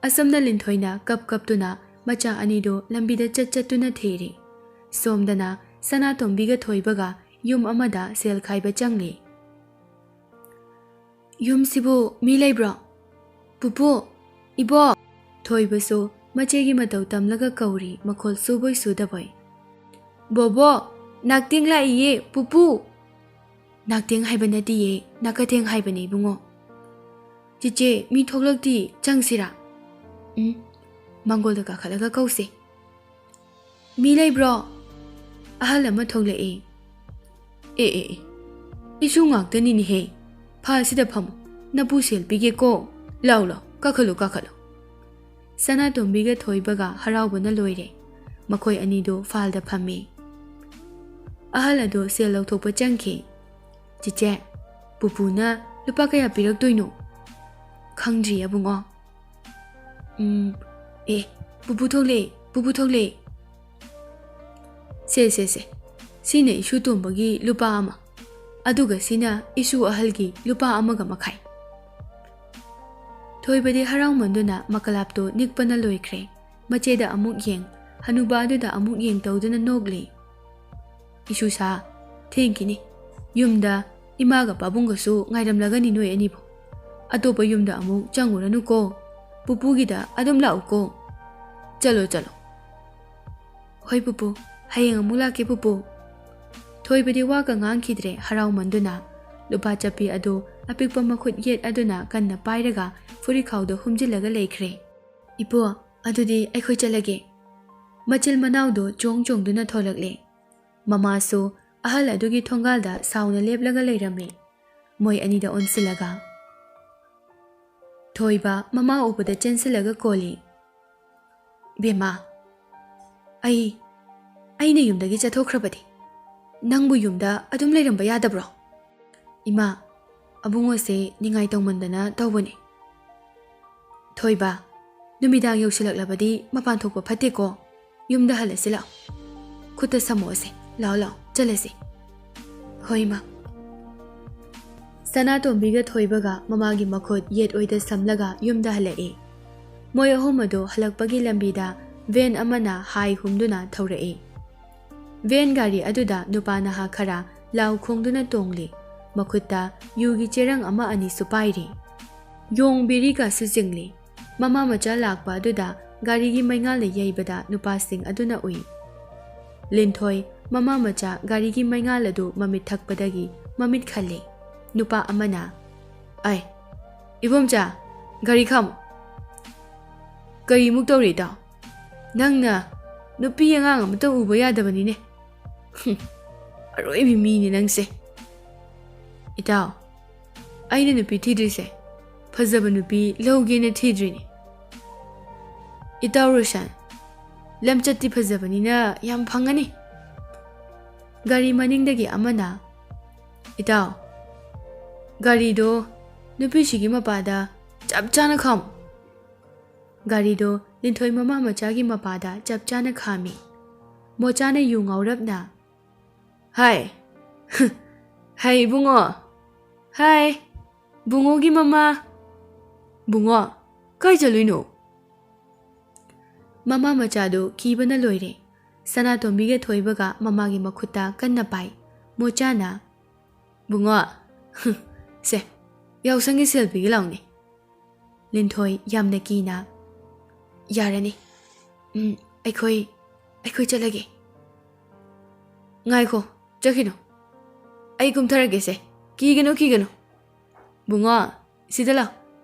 ꯑꯁꯨꯝꯅ ꯂꯤꯟꯊꯣꯏꯅ ꯀꯞ ꯀꯞꯇꯨꯅ ꯃꯆꯥ ꯑꯅꯤꯗꯨ ꯂꯝꯕꯤꯗ ꯆꯠ ꯆꯠꯇꯨꯅ ꯊꯤꯔꯤ꯫ ꯁꯣꯝꯗꯅ ꯁꯅꯥꯇꯣꯝꯕꯤꯒ ꯊꯣꯏꯕꯒ ꯌꯨꯝ ꯑꯃꯗ ꯁꯦꯜ ꯈꯥꯏꯕ ꯆꯪꯂꯤ꯫ "ꯌꯨꯝꯁꯤꯕꯨ ꯃꯤ ꯂꯩꯕ꯭ꯔꯣ? ꯄꯨꯄꯨ, ꯏꯕꯣ!" ꯊꯣꯏꯕꯁꯨ ꯃꯆꯦꯒꯤ ꯃꯇꯧ ꯇꯝꯂꯒ ꯀꯧꯔꯤ, ꯃꯈꯣꯜ ꯁꯨꯕꯣꯏ ꯁꯨꯗꯕꯣꯏ꯫ "ꯕꯣꯕꯣ, ꯅꯥꯛꯇꯦꯡ ꯂꯥꯛꯏꯌꯦ, ꯄꯨꯄꯨ!" "ꯅꯥꯛꯇꯦꯡ ꯍꯥꯏꯕ ꯅꯠꯇꯤꯌꯦ, ꯅꯥꯀꯊꯦꯡ ꯍꯥꯏꯕꯅꯦ ꯏꯕꯨꯡꯉꯣ꯫" "ꯆꯤꯆꯦ, ꯃꯤ ꯊꯣꯛꯂꯛꯇꯤ, ꯆꯪꯁꯤꯔꯥ?" "ꯎꯝ, ꯃꯥꯡꯒꯣꯜꯗ ꯀꯥꯈꯠꯂꯒ ꯀꯧꯁꯦ꯫" "ꯃꯤ ꯂꯩꯕ꯭ꯔꯣ?" ꯑꯍꯜ ꯑꯃ ꯊꯣꯛꯂꯛꯏ꯫ "ꯑꯦ, ꯑꯦ, ꯑꯦ, ꯏꯁꯨ ꯉꯥꯛꯇꯅꯤꯅꯦꯍꯦ꯫ ꯐꯥ, ꯁꯤꯗ ꯐꯝꯃꯨ꯫ ꯅꯄꯨ ꯁꯦꯜ ꯄꯤꯒꯦꯀꯣ꯫ ꯂꯥꯎ, ꯂꯥꯎ, ꯀꯥꯈꯠꯂꯨ, ꯀꯥꯈꯠꯂꯨ꯫" ꯁꯅꯥꯇꯣꯝꯕꯤꯒ ꯊꯣꯏꯕꯒ ꯍꯔꯥꯎꯕꯅ ꯂꯣꯏꯔꯦ꯫ ꯃꯈꯣꯏ ꯑꯅꯤꯗꯨ ꯐꯥꯜꯗ ꯐꯝꯃꯤ꯫ ꯑꯍꯜ ꯑꯗꯨ ꯁꯦꯜ ꯂꯧꯊꯣꯛꯄ ꯆꯪꯈꯤ꯫ "ꯆꯤꯆꯦ, ꯄꯨꯄꯨꯅ ꯂꯨꯄꯥ ꯀꯌꯥ ꯄꯤꯔꯛꯇꯣꯏꯅꯣ?" "ꯈꯪꯗ꯭ꯔꯤ ꯑꯕꯨꯡꯉꯣ꯫" "ꯎꯝ, ꯑꯦ, ꯄꯨꯄꯨ ꯊꯣꯛꯂꯛꯑꯦ, ꯄꯨꯄꯨ ꯊꯣꯛꯂꯛꯑꯦ꯫" "ꯁꯦ, ꯁꯦ, ꯁꯦ, ꯁꯤꯅ ꯏꯁꯨ ꯇꯣꯝꯕꯒꯤ ꯂꯨꯄꯥ ꯑꯃ, ꯑꯗꯨꯒ ꯁꯤꯅ ꯏꯁꯨ ꯑꯍꯜꯒꯤ ꯂꯨꯄꯥ ꯑꯃꯒ ꯃꯈꯥꯏ꯫" ꯊꯣꯏꯕꯗꯤ ꯍꯔꯥꯎꯃꯟꯗꯨꯅ ꯃꯀꯂꯥꯞꯇꯣ ꯅꯤꯛꯄꯅ ꯂꯣꯏꯈ꯭ꯔꯦ꯫ ꯃꯆꯦꯗ ꯑꯃꯨꯛ ꯌꯦꯡ, ꯍꯅꯨꯕꯥ ꯑꯗꯨꯗ ꯑꯃꯨꯛ ꯌꯦꯡ ꯇꯧꯗꯨꯅ ꯅꯣꯛꯂꯤ꯫ "ꯏꯁꯨꯁꯥ, ꯊꯦꯡꯈꯤꯅꯤ꯫ ꯌꯨꯝꯗ ꯏꯃꯥꯒ ꯄꯥꯕꯨꯡꯒꯁꯨ ꯉꯥꯏꯔꯝꯂꯒꯅꯤ ꯅꯣꯏ ꯑꯅꯤꯕꯨ꯫ ꯑꯇꯣꯞꯄ ꯌꯨꯝꯗ ꯑꯃꯨꯛ ꯆꯪꯉꯨꯔꯅꯨꯀꯣ꯫ ꯄꯨꯄꯨꯒꯤꯗ ꯑꯗꯨꯝ ꯂꯥꯛꯎꯀꯣ꯫ ꯆꯠꯂꯣ, ꯆꯠꯂꯣ꯫" "ꯍꯣꯏ ꯄꯨꯄꯨ, ꯍꯌꯦꯡ ꯑꯃꯨꯛ ꯂꯥꯛꯀꯦ ꯄꯨꯄꯨ꯫" ꯊꯣꯏꯕꯗꯤ ꯋꯥꯒ ꯉꯥꯡꯈꯤꯗ꯭ꯔꯦ ꯍꯔꯥꯎꯃꯟꯗꯨꯅ꯫ ꯂꯨꯄꯥ ꯆꯠꯄꯤ ꯑꯗꯨ ꯑꯄꯤꯛꯄ ꯃꯈꯨꯠ ꯌꯦꯠ ꯑꯗꯨꯅ ꯀꯟꯅ ꯄꯥꯏꯔꯒ ꯐꯨꯔꯤꯈꯥꯎꯗ ꯍꯨꯝꯖꯤꯜꯂꯒ ꯂꯩꯈ꯭ꯔꯦ꯫ "ꯏꯄꯨ, ꯑꯗꯨꯗꯤ ꯑꯩꯈꯣꯏ ꯆꯠꯂꯒꯦ꯫" ꯃꯆꯤꯜ ꯃꯅꯥꯎꯗꯨ ꯆꯣꯡ ꯆꯣꯡꯗꯨꯅ ꯊꯣꯛꯂꯛꯂꯦ꯫ ꯃꯃꯥꯁꯨ ꯑꯍꯜ ꯑꯗꯨꯒꯤ ꯊꯣꯡꯒꯥꯜꯗ ꯁꯥꯎꯅ ꯂꯦꯞꯂꯒ ꯂꯩꯔꯝꯃꯤ꯫ ꯃꯣꯏ ꯑꯅꯤꯗ ꯑꯣꯟꯁꯤꯜꯂꯒ ꯊꯣꯏꯕ ꯃꯃꯥ ꯎꯕꯗ ꯆꯦꯟꯁꯤꯜꯂꯒ ꯀꯣꯜꯂꯤ, "ꯕꯦꯝꯃ, ꯑꯩ, ꯑꯩꯅ ꯌꯨꯝꯗꯒꯤ ꯆꯠꯊꯣꯛꯈ꯭ꯔꯕꯗꯤ ꯅꯪꯕꯨ ꯌꯨꯝꯗ ꯑꯗꯨꯝ ꯂꯩꯔꯝꯕ ꯌꯥꯗꯕ꯭ꯔꯣ? ꯏꯃꯥ, ꯑꯕꯨꯡꯉꯣꯁꯦ ꯅꯤꯡꯉꯥꯏ ꯇꯧꯃꯟꯗꯅ ꯇꯧꯕꯅꯤ꯫ ꯊꯣꯏꯕ, ꯅꯨꯃꯤꯗꯥꯡ ꯌꯧꯁꯤꯜꯂꯛꯂꯕꯗꯤ ꯃꯄꯥꯟ ꯊꯣꯛꯄ ꯐꯠꯇꯦꯀꯣ꯫ ꯌꯨꯝꯗ ꯍꯜꯂꯁꯤ ꯂꯥꯛꯑꯣ꯫ ꯈꯨꯠꯇ ꯁꯝꯃꯣꯛꯑꯁꯦ꯫ ꯂꯥꯛꯑꯣ, ꯂꯥꯛꯑꯣ, ꯆꯠꯂꯁꯤ꯫" "ꯍꯣꯏ, ꯏꯃꯥ꯫" ꯁꯅꯥꯇꯣꯝꯕꯤꯒ ꯊꯣꯏꯕꯒ ꯃꯃꯥꯒꯤ ꯃꯈꯨꯠ ꯌꯦꯠ ꯑꯣꯏꯗ ꯁꯝꯂꯒ ꯌꯨꯝꯗ ꯍꯜꯂꯛꯏ꯫ ꯃꯣꯏ ꯑꯍꯨꯝ ꯑꯗꯨ ꯍꯜꯂꯛꯄꯒꯤ ꯂꯝꯕꯤꯗ ꯚꯦꯟ ꯑꯃꯅ ꯍꯥꯏ ꯍꯨꯝꯗꯨꯅ ꯊꯧꯔꯛꯏ꯫ ꯚꯦꯟ ꯒꯥꯔꯤ ꯑꯗꯨꯗ ꯅꯨꯄꯥ ꯅꯍꯥ ꯈꯔ ꯂꯥꯎ ꯈꯣꯡꯗꯨꯅ ꯇꯣꯡꯂꯤ꯫ ꯃꯈꯨꯠꯇ ꯌꯨꯒꯤ ꯆꯦꯔꯪ ꯑꯃ ꯑꯅꯤꯁꯨ ꯄꯥꯏꯔꯤ꯫ ꯌꯣꯡ ꯕꯤꯔꯤꯒꯁꯨ ꯆꯤꯡꯂꯤ꯫ ꯃꯃꯥ ꯃꯆꯥ ꯂꯥꯛꯄ ꯑꯗꯨꯗ ꯒꯥꯔꯤꯒꯤ ꯃꯩꯉꯥꯜꯅ ꯌꯩꯕꯗ ꯅꯨꯄꯥꯁꯤꯡ ꯑꯗꯨꯅ ꯎꯏ꯫ ꯂꯤꯟꯊꯣꯏ ꯃꯃꯥ ꯃꯆꯥ ꯒꯥꯔꯤꯒꯤ ꯃꯩꯉꯥꯜ ꯑꯗꯨ ꯃꯃꯤꯠ ꯊꯛꯄꯗꯒꯤ ꯃꯃꯤꯠ ꯈꯜꯂꯤ꯫ ꯅꯨꯄꯥ ꯑꯃꯅ, "ꯑꯩ, ꯏꯕꯣꯝꯆꯥ, ꯒꯥꯔꯤ ꯈꯥꯝꯃꯨ꯫" "ꯀꯔꯤꯃꯨꯛ ꯇꯧꯔꯤ, ꯏꯇꯥꯎ? ꯅꯪꯅ ꯅꯨꯄꯤ ꯑꯉꯥꯡ ꯑꯃꯇ ꯎꯕ ꯌꯥꯗꯕꯅꯤꯅꯦ꯫ ꯍꯨꯝ, ꯑꯔꯣꯏꯕꯤ ꯃꯤꯅꯦ ꯅꯪꯁꯦ꯫" "ꯏꯇꯥꯎ, ꯑꯩꯅ ꯅꯨꯄꯤ ꯊꯤꯗ꯭ꯔꯤꯁꯦ ꯐꯖꯕ ꯅꯨꯄꯤ ꯂꯧꯒꯦꯅ ꯊꯤꯗ꯭ꯔꯤꯅꯤ꯫ ꯏꯇꯥꯎ ꯔꯣꯁꯟ, ꯂꯝꯆꯠꯇꯤ ꯐꯖꯕꯅꯤꯅ ꯌꯥꯝ ꯐꯪꯒꯅꯤ꯫" ꯒꯥꯔꯤ ꯃꯅꯤꯡꯗꯒꯤ ꯑꯃꯅ, "ꯏꯇꯥꯎ, ꯒꯥꯔꯤꯗꯣ ꯅꯨꯄꯤꯁꯤꯒꯤ ꯃꯄꯥꯗ ꯆꯞ ꯆꯥꯅ ꯈꯥꯝꯃꯨ꯫" ꯒꯥꯔꯤꯗꯣ ꯂꯤꯟꯊꯣꯏ ꯃꯃꯥ ꯃꯆꯥꯒꯤ ꯃꯄꯥꯗ ꯆꯞ ꯆꯥꯅ ꯈꯥꯝꯃꯤ꯫ ꯃꯣꯆꯥꯅ ꯌꯨ ꯉꯥꯎꯔꯞꯅ, "ꯍꯥꯏ, ꯍꯥꯏ ꯏꯕꯨꯡꯉꯣ, ꯍꯥꯏ, ꯕꯨꯡꯉꯣꯒꯤ ꯃꯃꯥ, ꯕꯨꯡꯉꯣ, ꯀꯥꯏ ꯆꯠꯂꯨꯏꯅꯣ?" ꯃꯃꯥ ꯃꯆꯥꯗꯨ ꯀꯤꯕꯅ ꯂꯣꯏꯔꯦ꯫ ꯁꯅꯥꯇꯣꯝꯕꯤꯒ ꯊꯣꯏꯕꯒ ꯃꯃꯥꯒꯤ ꯃꯈꯨꯠꯇ ꯀꯟꯅ ꯄꯥꯏ꯫ ꯃꯣꯆꯥꯅ, "ꯕꯨꯡꯉꯣ, ꯁꯦ, ꯌꯥꯎꯁꯪꯒꯤ ꯁꯦꯜ ꯄꯤꯒꯦ ꯂꯥꯎꯅꯦ꯫" ꯂꯤꯟꯊꯣꯏ ꯌꯥꯝꯅ ꯀꯤꯅ, "ꯌꯥꯔꯅꯤ꯫ ꯎꯝ, ꯑꯩꯈꯣꯏ, ꯑꯩꯈꯣꯏ ꯆꯠꯂꯒꯦ꯫" "ꯉꯥꯏꯈꯣ, ꯆꯠꯈꯤꯅꯨ꯫ ꯑꯩ ꯀꯨꯝꯊꯔꯒꯦꯁꯦ꯫ ꯀꯤꯒꯅꯨ, ꯀꯤꯒꯅꯨ꯫ ꯕꯨꯡꯉꯣ, ꯁꯤꯗ ꯂꯥꯎ꯫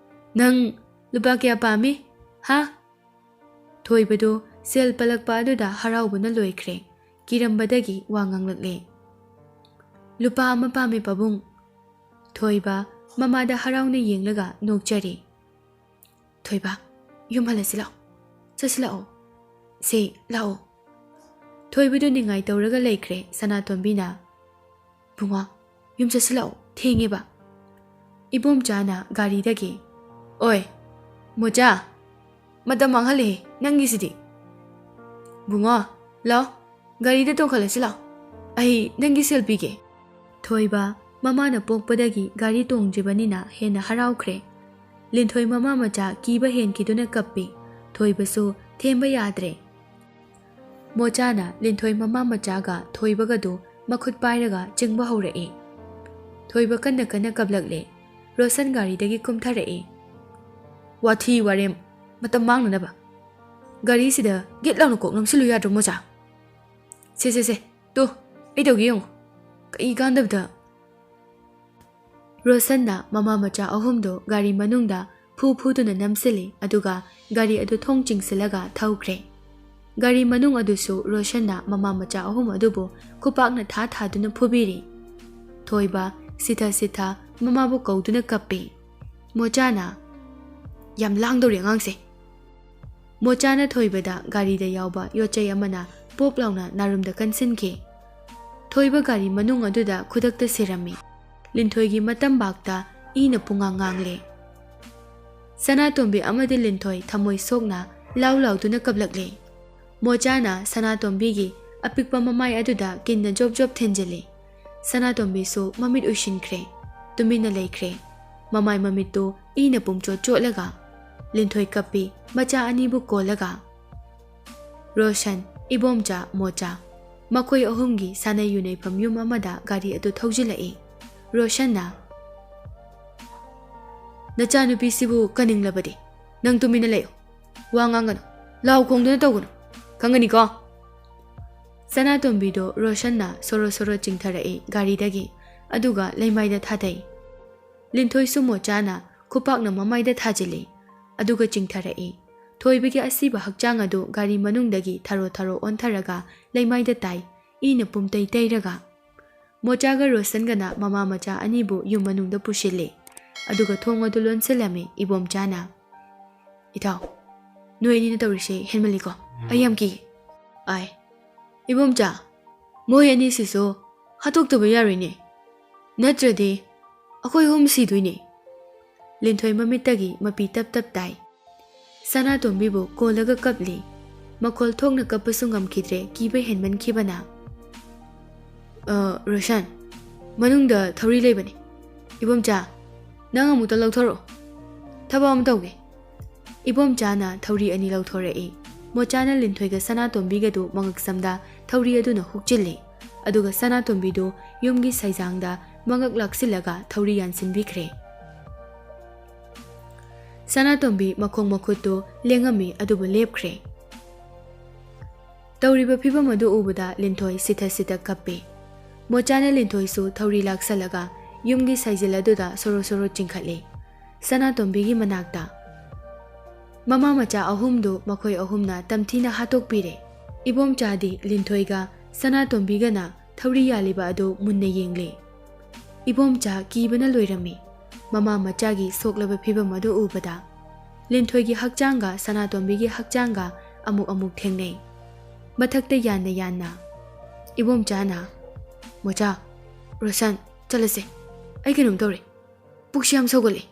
ꯅꯪ ꯂꯨꯄꯥ ꯀꯌꯥ ꯄꯥꯝꯃꯤ? ꯍꯥ?" ꯊꯣꯏꯕꯗꯨ ꯁꯦꯜ ꯄꯜꯂꯛꯄ ꯑꯗꯨꯗ ꯍꯔꯥꯎꯕꯅ ꯂꯣꯏꯈ꯭ꯔꯦ꯫ ꯀꯤꯔꯝꯕꯗꯒꯤ ꯋꯥ ꯉꯥꯡꯂꯛꯂꯦ꯫ "ꯂꯨꯄꯥ ꯑꯃ ꯄꯥꯝꯃꯦ ꯄꯥꯕꯨꯡ"꯫ ꯊꯣꯏꯕ ꯃꯃꯥꯗ ꯍꯔꯥꯎꯅ ꯌꯦꯡꯂꯒ ꯅꯣꯛꯆꯔꯤ꯫ "ꯊꯣꯏꯕ, ꯌꯨꯝ ꯍꯜꯂꯁꯤ ꯂꯥꯛꯑꯣ, ꯆꯠꯁꯤ ꯂꯥꯛꯑꯣ꯫ ꯁꯦ, ꯂꯥꯛꯑꯣ"꯫ ꯊꯣꯏꯕꯗꯨ ꯅꯤꯡꯉꯥꯏ ꯇꯧꯔꯒ ꯂꯩꯈ꯭ꯔꯦ꯫ ꯁꯅꯥꯇꯣꯝꯕꯤꯅ, "ꯕꯨꯡꯉꯣ, ꯌꯨꯝ ꯆꯠꯁꯤ ꯂꯥꯛꯑꯣ, ꯊꯦꯡꯉꯦꯕ"꯫ ꯏꯕꯣꯝꯆꯥꯅ ꯒꯥꯔꯤꯗꯒꯤ, "ꯑꯣꯏ, ꯃꯣꯆꯥ, ꯃꯇꯝ ꯃꯥꯡꯍꯜꯂꯦ ꯅꯪꯒꯤꯁꯤꯗꯤ꯫ ꯕꯨꯡꯉꯣ, ꯂꯥꯛꯑꯣ, ꯒꯥꯔꯤꯗ ꯇꯣꯡꯈꯠꯂꯁꯤ ꯂꯥꯛꯑꯣ, ꯑꯩ ꯅꯪꯒꯤ ꯁꯦꯜ ꯄꯤꯒꯦ"꯫ ꯊꯣꯏꯕ ꯃꯃꯥꯅ ꯄꯣꯛꯄꯗꯒꯤ ꯒꯥꯔꯤ ꯇꯣꯡꯗ꯭ꯔꯤꯕꯅꯤꯅ ꯍꯦꯟꯅ ꯍꯔꯥꯎꯈ꯭ꯔꯦ꯫ ꯂꯤꯟꯊꯣꯏ ꯃꯃꯥ ꯃꯆꯥ ꯀꯤꯕ ꯍꯦꯟꯈꯤꯗꯨꯅ ꯀꯞꯄꯤ꯫ ꯊꯣꯏꯕꯁꯨ ꯊꯦꯝꯕ ꯌꯥꯗ꯭ꯔꯦ꯫ ꯃꯣꯆꯥꯅ ꯂꯤꯟꯊꯣꯏ ꯃꯃꯥ ꯃꯆꯥꯒ ꯊꯣꯏꯕꯒꯗꯨ ꯃꯈꯨꯠ ꯄꯥꯏꯔꯒ ꯆꯤꯡꯕ ꯍꯧꯔꯛꯏ꯫ ꯊꯣꯏꯕ ꯀꯟꯅ ꯀꯟꯅ ꯀꯞꯂꯛꯂꯦ꯫ ꯔꯣꯁꯟ ꯒꯥꯔꯤꯗꯒꯤ ꯀꯨꯝꯊꯔꯛꯏ꯫ "ꯋꯥꯊꯤ ꯋꯥꯔꯦꯝ, ꯃꯇꯝ ꯃꯥꯡꯅꯅꯕ ꯒꯥꯔꯤꯁꯤꯗ ꯒꯤꯠ ꯂꯥꯎꯅ ꯀꯣꯛ ꯅꯝꯁꯤꯜꯂꯨ ꯌꯥꯗ꯭ꯔꯣ ꯃꯣꯆꯥ? ꯁꯦ, ꯁꯦ, ꯁꯦ, ꯇꯨ, ꯑꯩ ꯇꯧꯒꯦ ꯌꯦꯡꯉꯨ꯫ ꯀꯩ ꯀꯥꯟꯗꯕꯗ"꯫ ꯔꯣꯁꯟꯅ ꯃꯃꯥ ꯃꯆꯥ ꯑꯍꯨꯝꯗꯨ ꯒꯥꯔꯤ ꯃꯅꯨꯡꯗ ꯐꯨ ꯐꯨꯗꯨꯅ ꯅꯝꯁꯤꯜꯂꯤ, ꯑꯗꯨꯒ ꯒꯥꯔꯤ ꯑꯗꯨ ꯊꯣꯡ ꯆꯤꯡꯁꯤꯜꯂꯒ ꯊꯧꯈ꯭ꯔꯦ꯫ ꯒꯥꯔꯤ ꯃꯅꯨꯡ ꯑꯗꯨꯁꯨ ꯔꯣꯁꯟꯅ ꯃꯃꯥ ꯃꯆꯥ ꯑꯍꯨꯝ ꯑꯗꯨꯕꯨ ꯈꯨꯄꯥꯛꯅ ꯊꯥ ꯊꯥꯗꯨꯅ ꯐꯨꯕꯤꯔꯤ꯫ ꯊꯣꯏꯕ ꯁꯤꯊ ꯁꯤꯊ ꯃꯃꯥꯕꯨ ꯀꯧꯗꯨꯅ ꯀꯞꯄꯤ꯫ ꯃꯣꯆꯥꯅ, "ꯌꯥꯝ ꯂꯥꯡꯗꯧꯔꯤ ꯑꯉꯥꯡꯁꯦ"꯫ ꯃꯣꯆꯥꯅ ꯊꯣꯏꯕꯗ ꯒꯥꯔꯤꯗ ꯌꯥꯎꯕ ꯌꯣꯠꯆꯩ ꯑꯃꯅ ꯄꯣꯞ ꯂꯥꯎꯅ ꯅꯥꯔꯨꯝꯗ ꯀꯟꯁꯤꯟꯈꯤ꯫ ꯊꯣꯏꯕ ꯒꯥꯔꯤ ꯃꯅꯨꯡ ꯑꯗꯨꯗ ꯈꯨꯗꯛꯇ ꯁꯤꯔꯝꯃꯤ꯫ ꯂꯤꯟꯊꯣꯏꯒꯤ ꯃꯇꯝꯕꯥꯛꯇ ꯏꯅ ꯄꯨꯡꯉꯥꯡ ꯉꯥꯡꯂꯦ꯫ ꯁꯅꯥꯇꯣꯝꯕꯤ ꯑꯃꯗꯤ ꯂꯤꯟꯊꯣꯏ ꯊꯃꯣꯏ ꯁꯣꯛꯅ ꯂꯥꯎ ꯂꯥꯎꯗꯨꯅ ꯀꯞꯂꯛꯂꯦ꯫ ꯃꯣꯆꯥꯅ ꯁꯅꯥꯇꯣꯝꯕꯤꯒꯤ ꯑꯄꯤꯛꯄ ꯃꯃꯥꯏ ꯑꯗꯨꯗ ꯀꯤꯟꯅ ꯖꯣꯞ ꯖꯣꯞ ꯊꯤꯟꯖꯤꯜꯂꯤ꯫ ꯁꯅꯥꯇꯣꯝꯕꯤꯁꯨ ꯃꯃꯤꯠ ꯎꯏꯁꯤꯟꯈ꯭ꯔꯦ, ꯇꯨꯃꯤꯟꯅ ꯂꯩꯈ꯭ꯔꯦ꯫ ꯃꯃꯥꯏ ꯃꯃꯤꯠꯇꯨ ꯏꯅ ꯄꯨꯝꯆꯣꯠ ꯆꯣꯠꯂꯒ꯫ ꯂꯤꯟꯊꯣꯏ ꯀꯞꯄꯤ, ꯃꯆꯥ ꯑꯅꯤꯕꯨ ꯀꯣꯜꯂꯒ꯫ ꯔꯣꯁꯟ, ꯏꯕꯣꯝꯆꯥ, ꯃꯣꯆꯥ, ꯃꯈꯣꯏ ꯑꯍꯨꯝꯒꯤ ꯁꯥꯟꯅꯩ ꯌꯨꯅꯩꯐꯝ ꯌꯨꯝ ꯑꯃꯗ ꯒꯥꯔꯤ ꯑꯗꯨ ꯊꯧꯖꯤꯜꯂꯛꯏ꯫ ꯔꯣꯁꯟꯅ, "ꯅꯆꯥꯅꯨꯄꯤꯁꯤꯕꯨ ꯀꯅꯤꯡꯂꯕꯗꯤ ꯅꯪ ꯇꯨꯃꯤꯟꯅ ꯂꯩꯌꯨ, ꯋꯥ ꯉꯥꯡꯒꯅꯨ, ꯂꯥꯎ ꯈꯣꯡꯗꯨꯅ ꯇꯧꯒꯅꯨ, ꯈꯪꯒꯅꯤꯀꯣ?" ꯁꯅꯥꯇꯣꯝꯕꯤꯗꯣ ꯔꯣꯁꯟꯅ ꯁꯣꯔꯣ ꯁꯣꯔꯣ ꯆꯤꯡꯊꯔꯛꯏ ꯒꯥꯔꯤꯗꯒꯤ, ꯑꯗꯨꯒ ꯂꯩꯃꯥꯏꯗ ꯊꯥꯗꯩ꯫ ꯂꯤꯟꯊꯣꯏꯁꯨ ꯃꯣꯆꯥꯅ ꯈꯨꯄꯥꯛꯅ ꯃꯃꯥꯏꯗ ꯊꯥꯖꯤꯜꯂꯤ, ꯑꯗꯨꯒ ꯆꯤꯡꯊꯔꯛꯏ꯫ ꯊꯣꯏꯕꯒꯤ ꯑꯁꯤꯕ ꯍꯛꯆꯥꯡ ꯑꯗꯨ ꯒꯥꯔꯤ ꯃꯅꯨꯡꯗꯒꯤ ꯊꯔꯣ ꯊꯔꯣ ꯑꯣꯟꯊꯔꯒ ꯂꯩꯃꯥꯏꯗ ꯇꯥꯏ, ꯏꯅ ꯄꯨꯝꯇꯩ ꯇꯩꯔꯒ꯫ ꯃꯣꯆꯥꯒ ꯔꯣꯁꯟꯒꯅ ꯃꯃꯥ ꯃꯆꯥ ꯑꯅꯤꯕꯨ ꯌꯨꯝ ꯃꯅꯨꯡꯗ ꯄꯨꯁꯤꯜꯂꯦ꯫ ꯑꯗꯨꯒ ꯊꯣꯡ ꯑꯗꯨ ꯂꯣꯟꯁꯤꯜꯂꯝꯃꯤ ꯏꯕꯣꯝꯆꯥꯅ꯫ "ꯏꯇꯥꯎ, ꯅꯣꯏ ꯑꯅꯤꯅ ꯇꯧꯔꯤꯁꯦ ꯍꯦꯟꯃꯜꯂꯤꯀꯣ꯫ ꯑꯩ ꯌꯥꯝ ꯀꯤ꯫ ꯑꯥꯏ, ꯏꯕꯣꯝꯆꯥ, ꯃꯣꯏ ꯑꯅꯤꯁꯤꯁꯨ ꯍꯥꯠꯇꯣꯛꯇꯕ ꯌꯥꯔꯣꯏꯅꯦ꯫ ꯅꯠꯇ꯭ꯔꯗꯤ ꯑꯩꯈꯣꯏ ꯑꯍꯨꯝ ꯁꯤꯗꯣꯏꯅꯦ꯫" ꯂꯤꯟꯊꯣꯏ ꯃꯃꯤꯠꯇꯒꯤ ꯃꯄꯤ ꯇꯞ ꯇꯞ ꯇꯥꯏ꯫ ꯁꯅꯥꯇꯣꯝꯕꯤꯕꯨ ꯀꯣꯜꯂꯒ ꯀꯞꯂꯤ꯫ ꯃꯈꯣꯜ ꯊꯣꯛꯅ ꯀꯞꯄꯁꯨ ꯉꯝꯈꯤꯗ꯭ꯔꯦ, ꯀꯤꯕ ꯍꯦꯟꯃꯟꯈꯤꯕꯅ꯫ "ꯑ, ꯔꯣꯁꯟ, ꯃꯅꯨꯡꯗ ꯊꯧꯔꯤ ꯂꯩꯕꯅꯤ꯫ ꯏꯕꯣꯝꯆꯥ, ꯅꯪ ꯑꯃꯨꯛꯇ ꯂꯧꯊꯣꯔꯛꯑꯣ꯫ ꯊꯕꯛ ꯑꯃ ꯇꯧꯒꯦ꯫" ꯏꯕꯣꯝꯆꯥꯅ ꯊꯧꯔꯤ ꯑꯅꯤ ꯂꯧꯊꯣꯔꯛꯏ꯫ ꯃꯣꯆꯥꯅ ꯂꯤꯟꯊꯣꯏꯒ ꯁꯅꯥꯇꯣꯝꯕꯤꯒꯗꯨ ꯃꯉꯛꯁꯝꯗ ꯊꯧꯔꯤ ꯑꯗꯨꯅ ꯍꯨꯛꯆꯤꯜꯂꯤ꯫ ꯑꯗꯨꯒ ꯁꯅꯥꯇꯣꯝꯕꯤꯗꯨ ꯌꯨꯝꯒꯤ ꯁꯥꯏꯖꯥꯡꯗ ꯃꯉꯛ ꯂꯥꯛꯁꯤꯜꯂꯒ ꯊꯧꯔꯤ ꯌꯥꯟꯁꯤꯟꯕꯤꯈ꯭ꯔꯦ꯫ ꯁꯅꯥꯇꯣꯝꯕꯤ ꯃꯈꯣꯡ ꯃꯈꯨꯠꯇꯨ ꯂꯦꯡꯉꯝꯃꯤ, ꯑꯗꯨꯕꯨ ꯂꯦꯞꯈ꯭ꯔꯦ꯫ ꯇꯧꯔꯤꯕ ꯐꯤꯕꯝ ꯑꯗꯨ ꯎꯕꯗ ꯂꯤꯟꯊꯣꯏ ꯁꯤꯊ ꯁꯤꯊ ꯀꯞꯄꯤ꯫ ꯃꯣꯆꯥꯅ ꯂꯤꯟꯊꯣꯏꯁꯨ ꯊꯧꯔꯤ ꯂꯥꯛꯁꯜꯂꯒ ꯌꯨꯝꯒꯤ ꯁꯥꯏꯖꯤꯜ ꯑꯗꯨꯗ ꯁꯣꯔꯣ ꯁꯣꯔꯣ ꯆꯤꯡꯈꯠꯂꯤ꯫ ꯁꯅꯥꯇꯣꯝꯕꯤꯒꯤ ꯃꯅꯥꯛꯇ꯫ ꯃꯃꯥ ꯃꯆꯥ ꯑꯍꯨꯝꯗꯨ ꯃꯈꯣꯏ ꯑꯍꯨꯝꯅ ꯇꯝꯊꯤꯅ ꯍꯥꯠꯇꯣꯛꯄꯤꯔꯦ꯫ ꯏꯕꯣꯝꯆꯥꯗꯤ ꯂꯤꯟꯊꯣꯏꯒ ꯁꯅꯥꯇꯣꯝꯕꯤꯒꯅ ꯊꯧꯔꯤ ꯌꯥꯜꯂꯤꯕ ꯑꯗꯨ ꯃꯨꯟꯅ ꯌꯦꯡꯂꯤ꯫ ꯏꯕꯣꯝꯆꯥ ꯀꯤꯕꯅ ꯂꯣꯏꯔꯝꯃꯤ꯫ ꯃꯃꯥ ꯃꯆꯥꯒꯤ ꯁꯣꯛꯂꯕ ꯐꯤꯕꯝ ꯑꯗꯨ ꯎꯕꯗ ꯂꯤꯟꯊꯣꯏꯒꯤ ꯍꯛꯆꯥꯡꯒ ꯁꯅꯥꯇꯣꯝꯕꯤꯒꯤ ꯍꯛꯆꯥꯡꯒ ꯑꯃꯨꯛ ꯑꯃꯨꯛ ꯊꯦꯡꯅꯩ꯫ ꯃꯊꯛꯇ ꯌꯥꯟꯅ ꯌꯥꯟꯅ꯫ ꯏꯕꯣꯝꯆꯥꯅ, "ꯃꯣꯆꯥ, ꯔꯣꯁꯟ, ꯆꯠꯂꯁꯦ꯫ ꯑꯩ ꯀꯩꯅꯣꯝ ꯇꯧꯔꯦ꯫ ꯄꯨꯛꯁꯤ ꯌꯥꯝ ꯁꯧꯒꯠꯂꯦ꯫"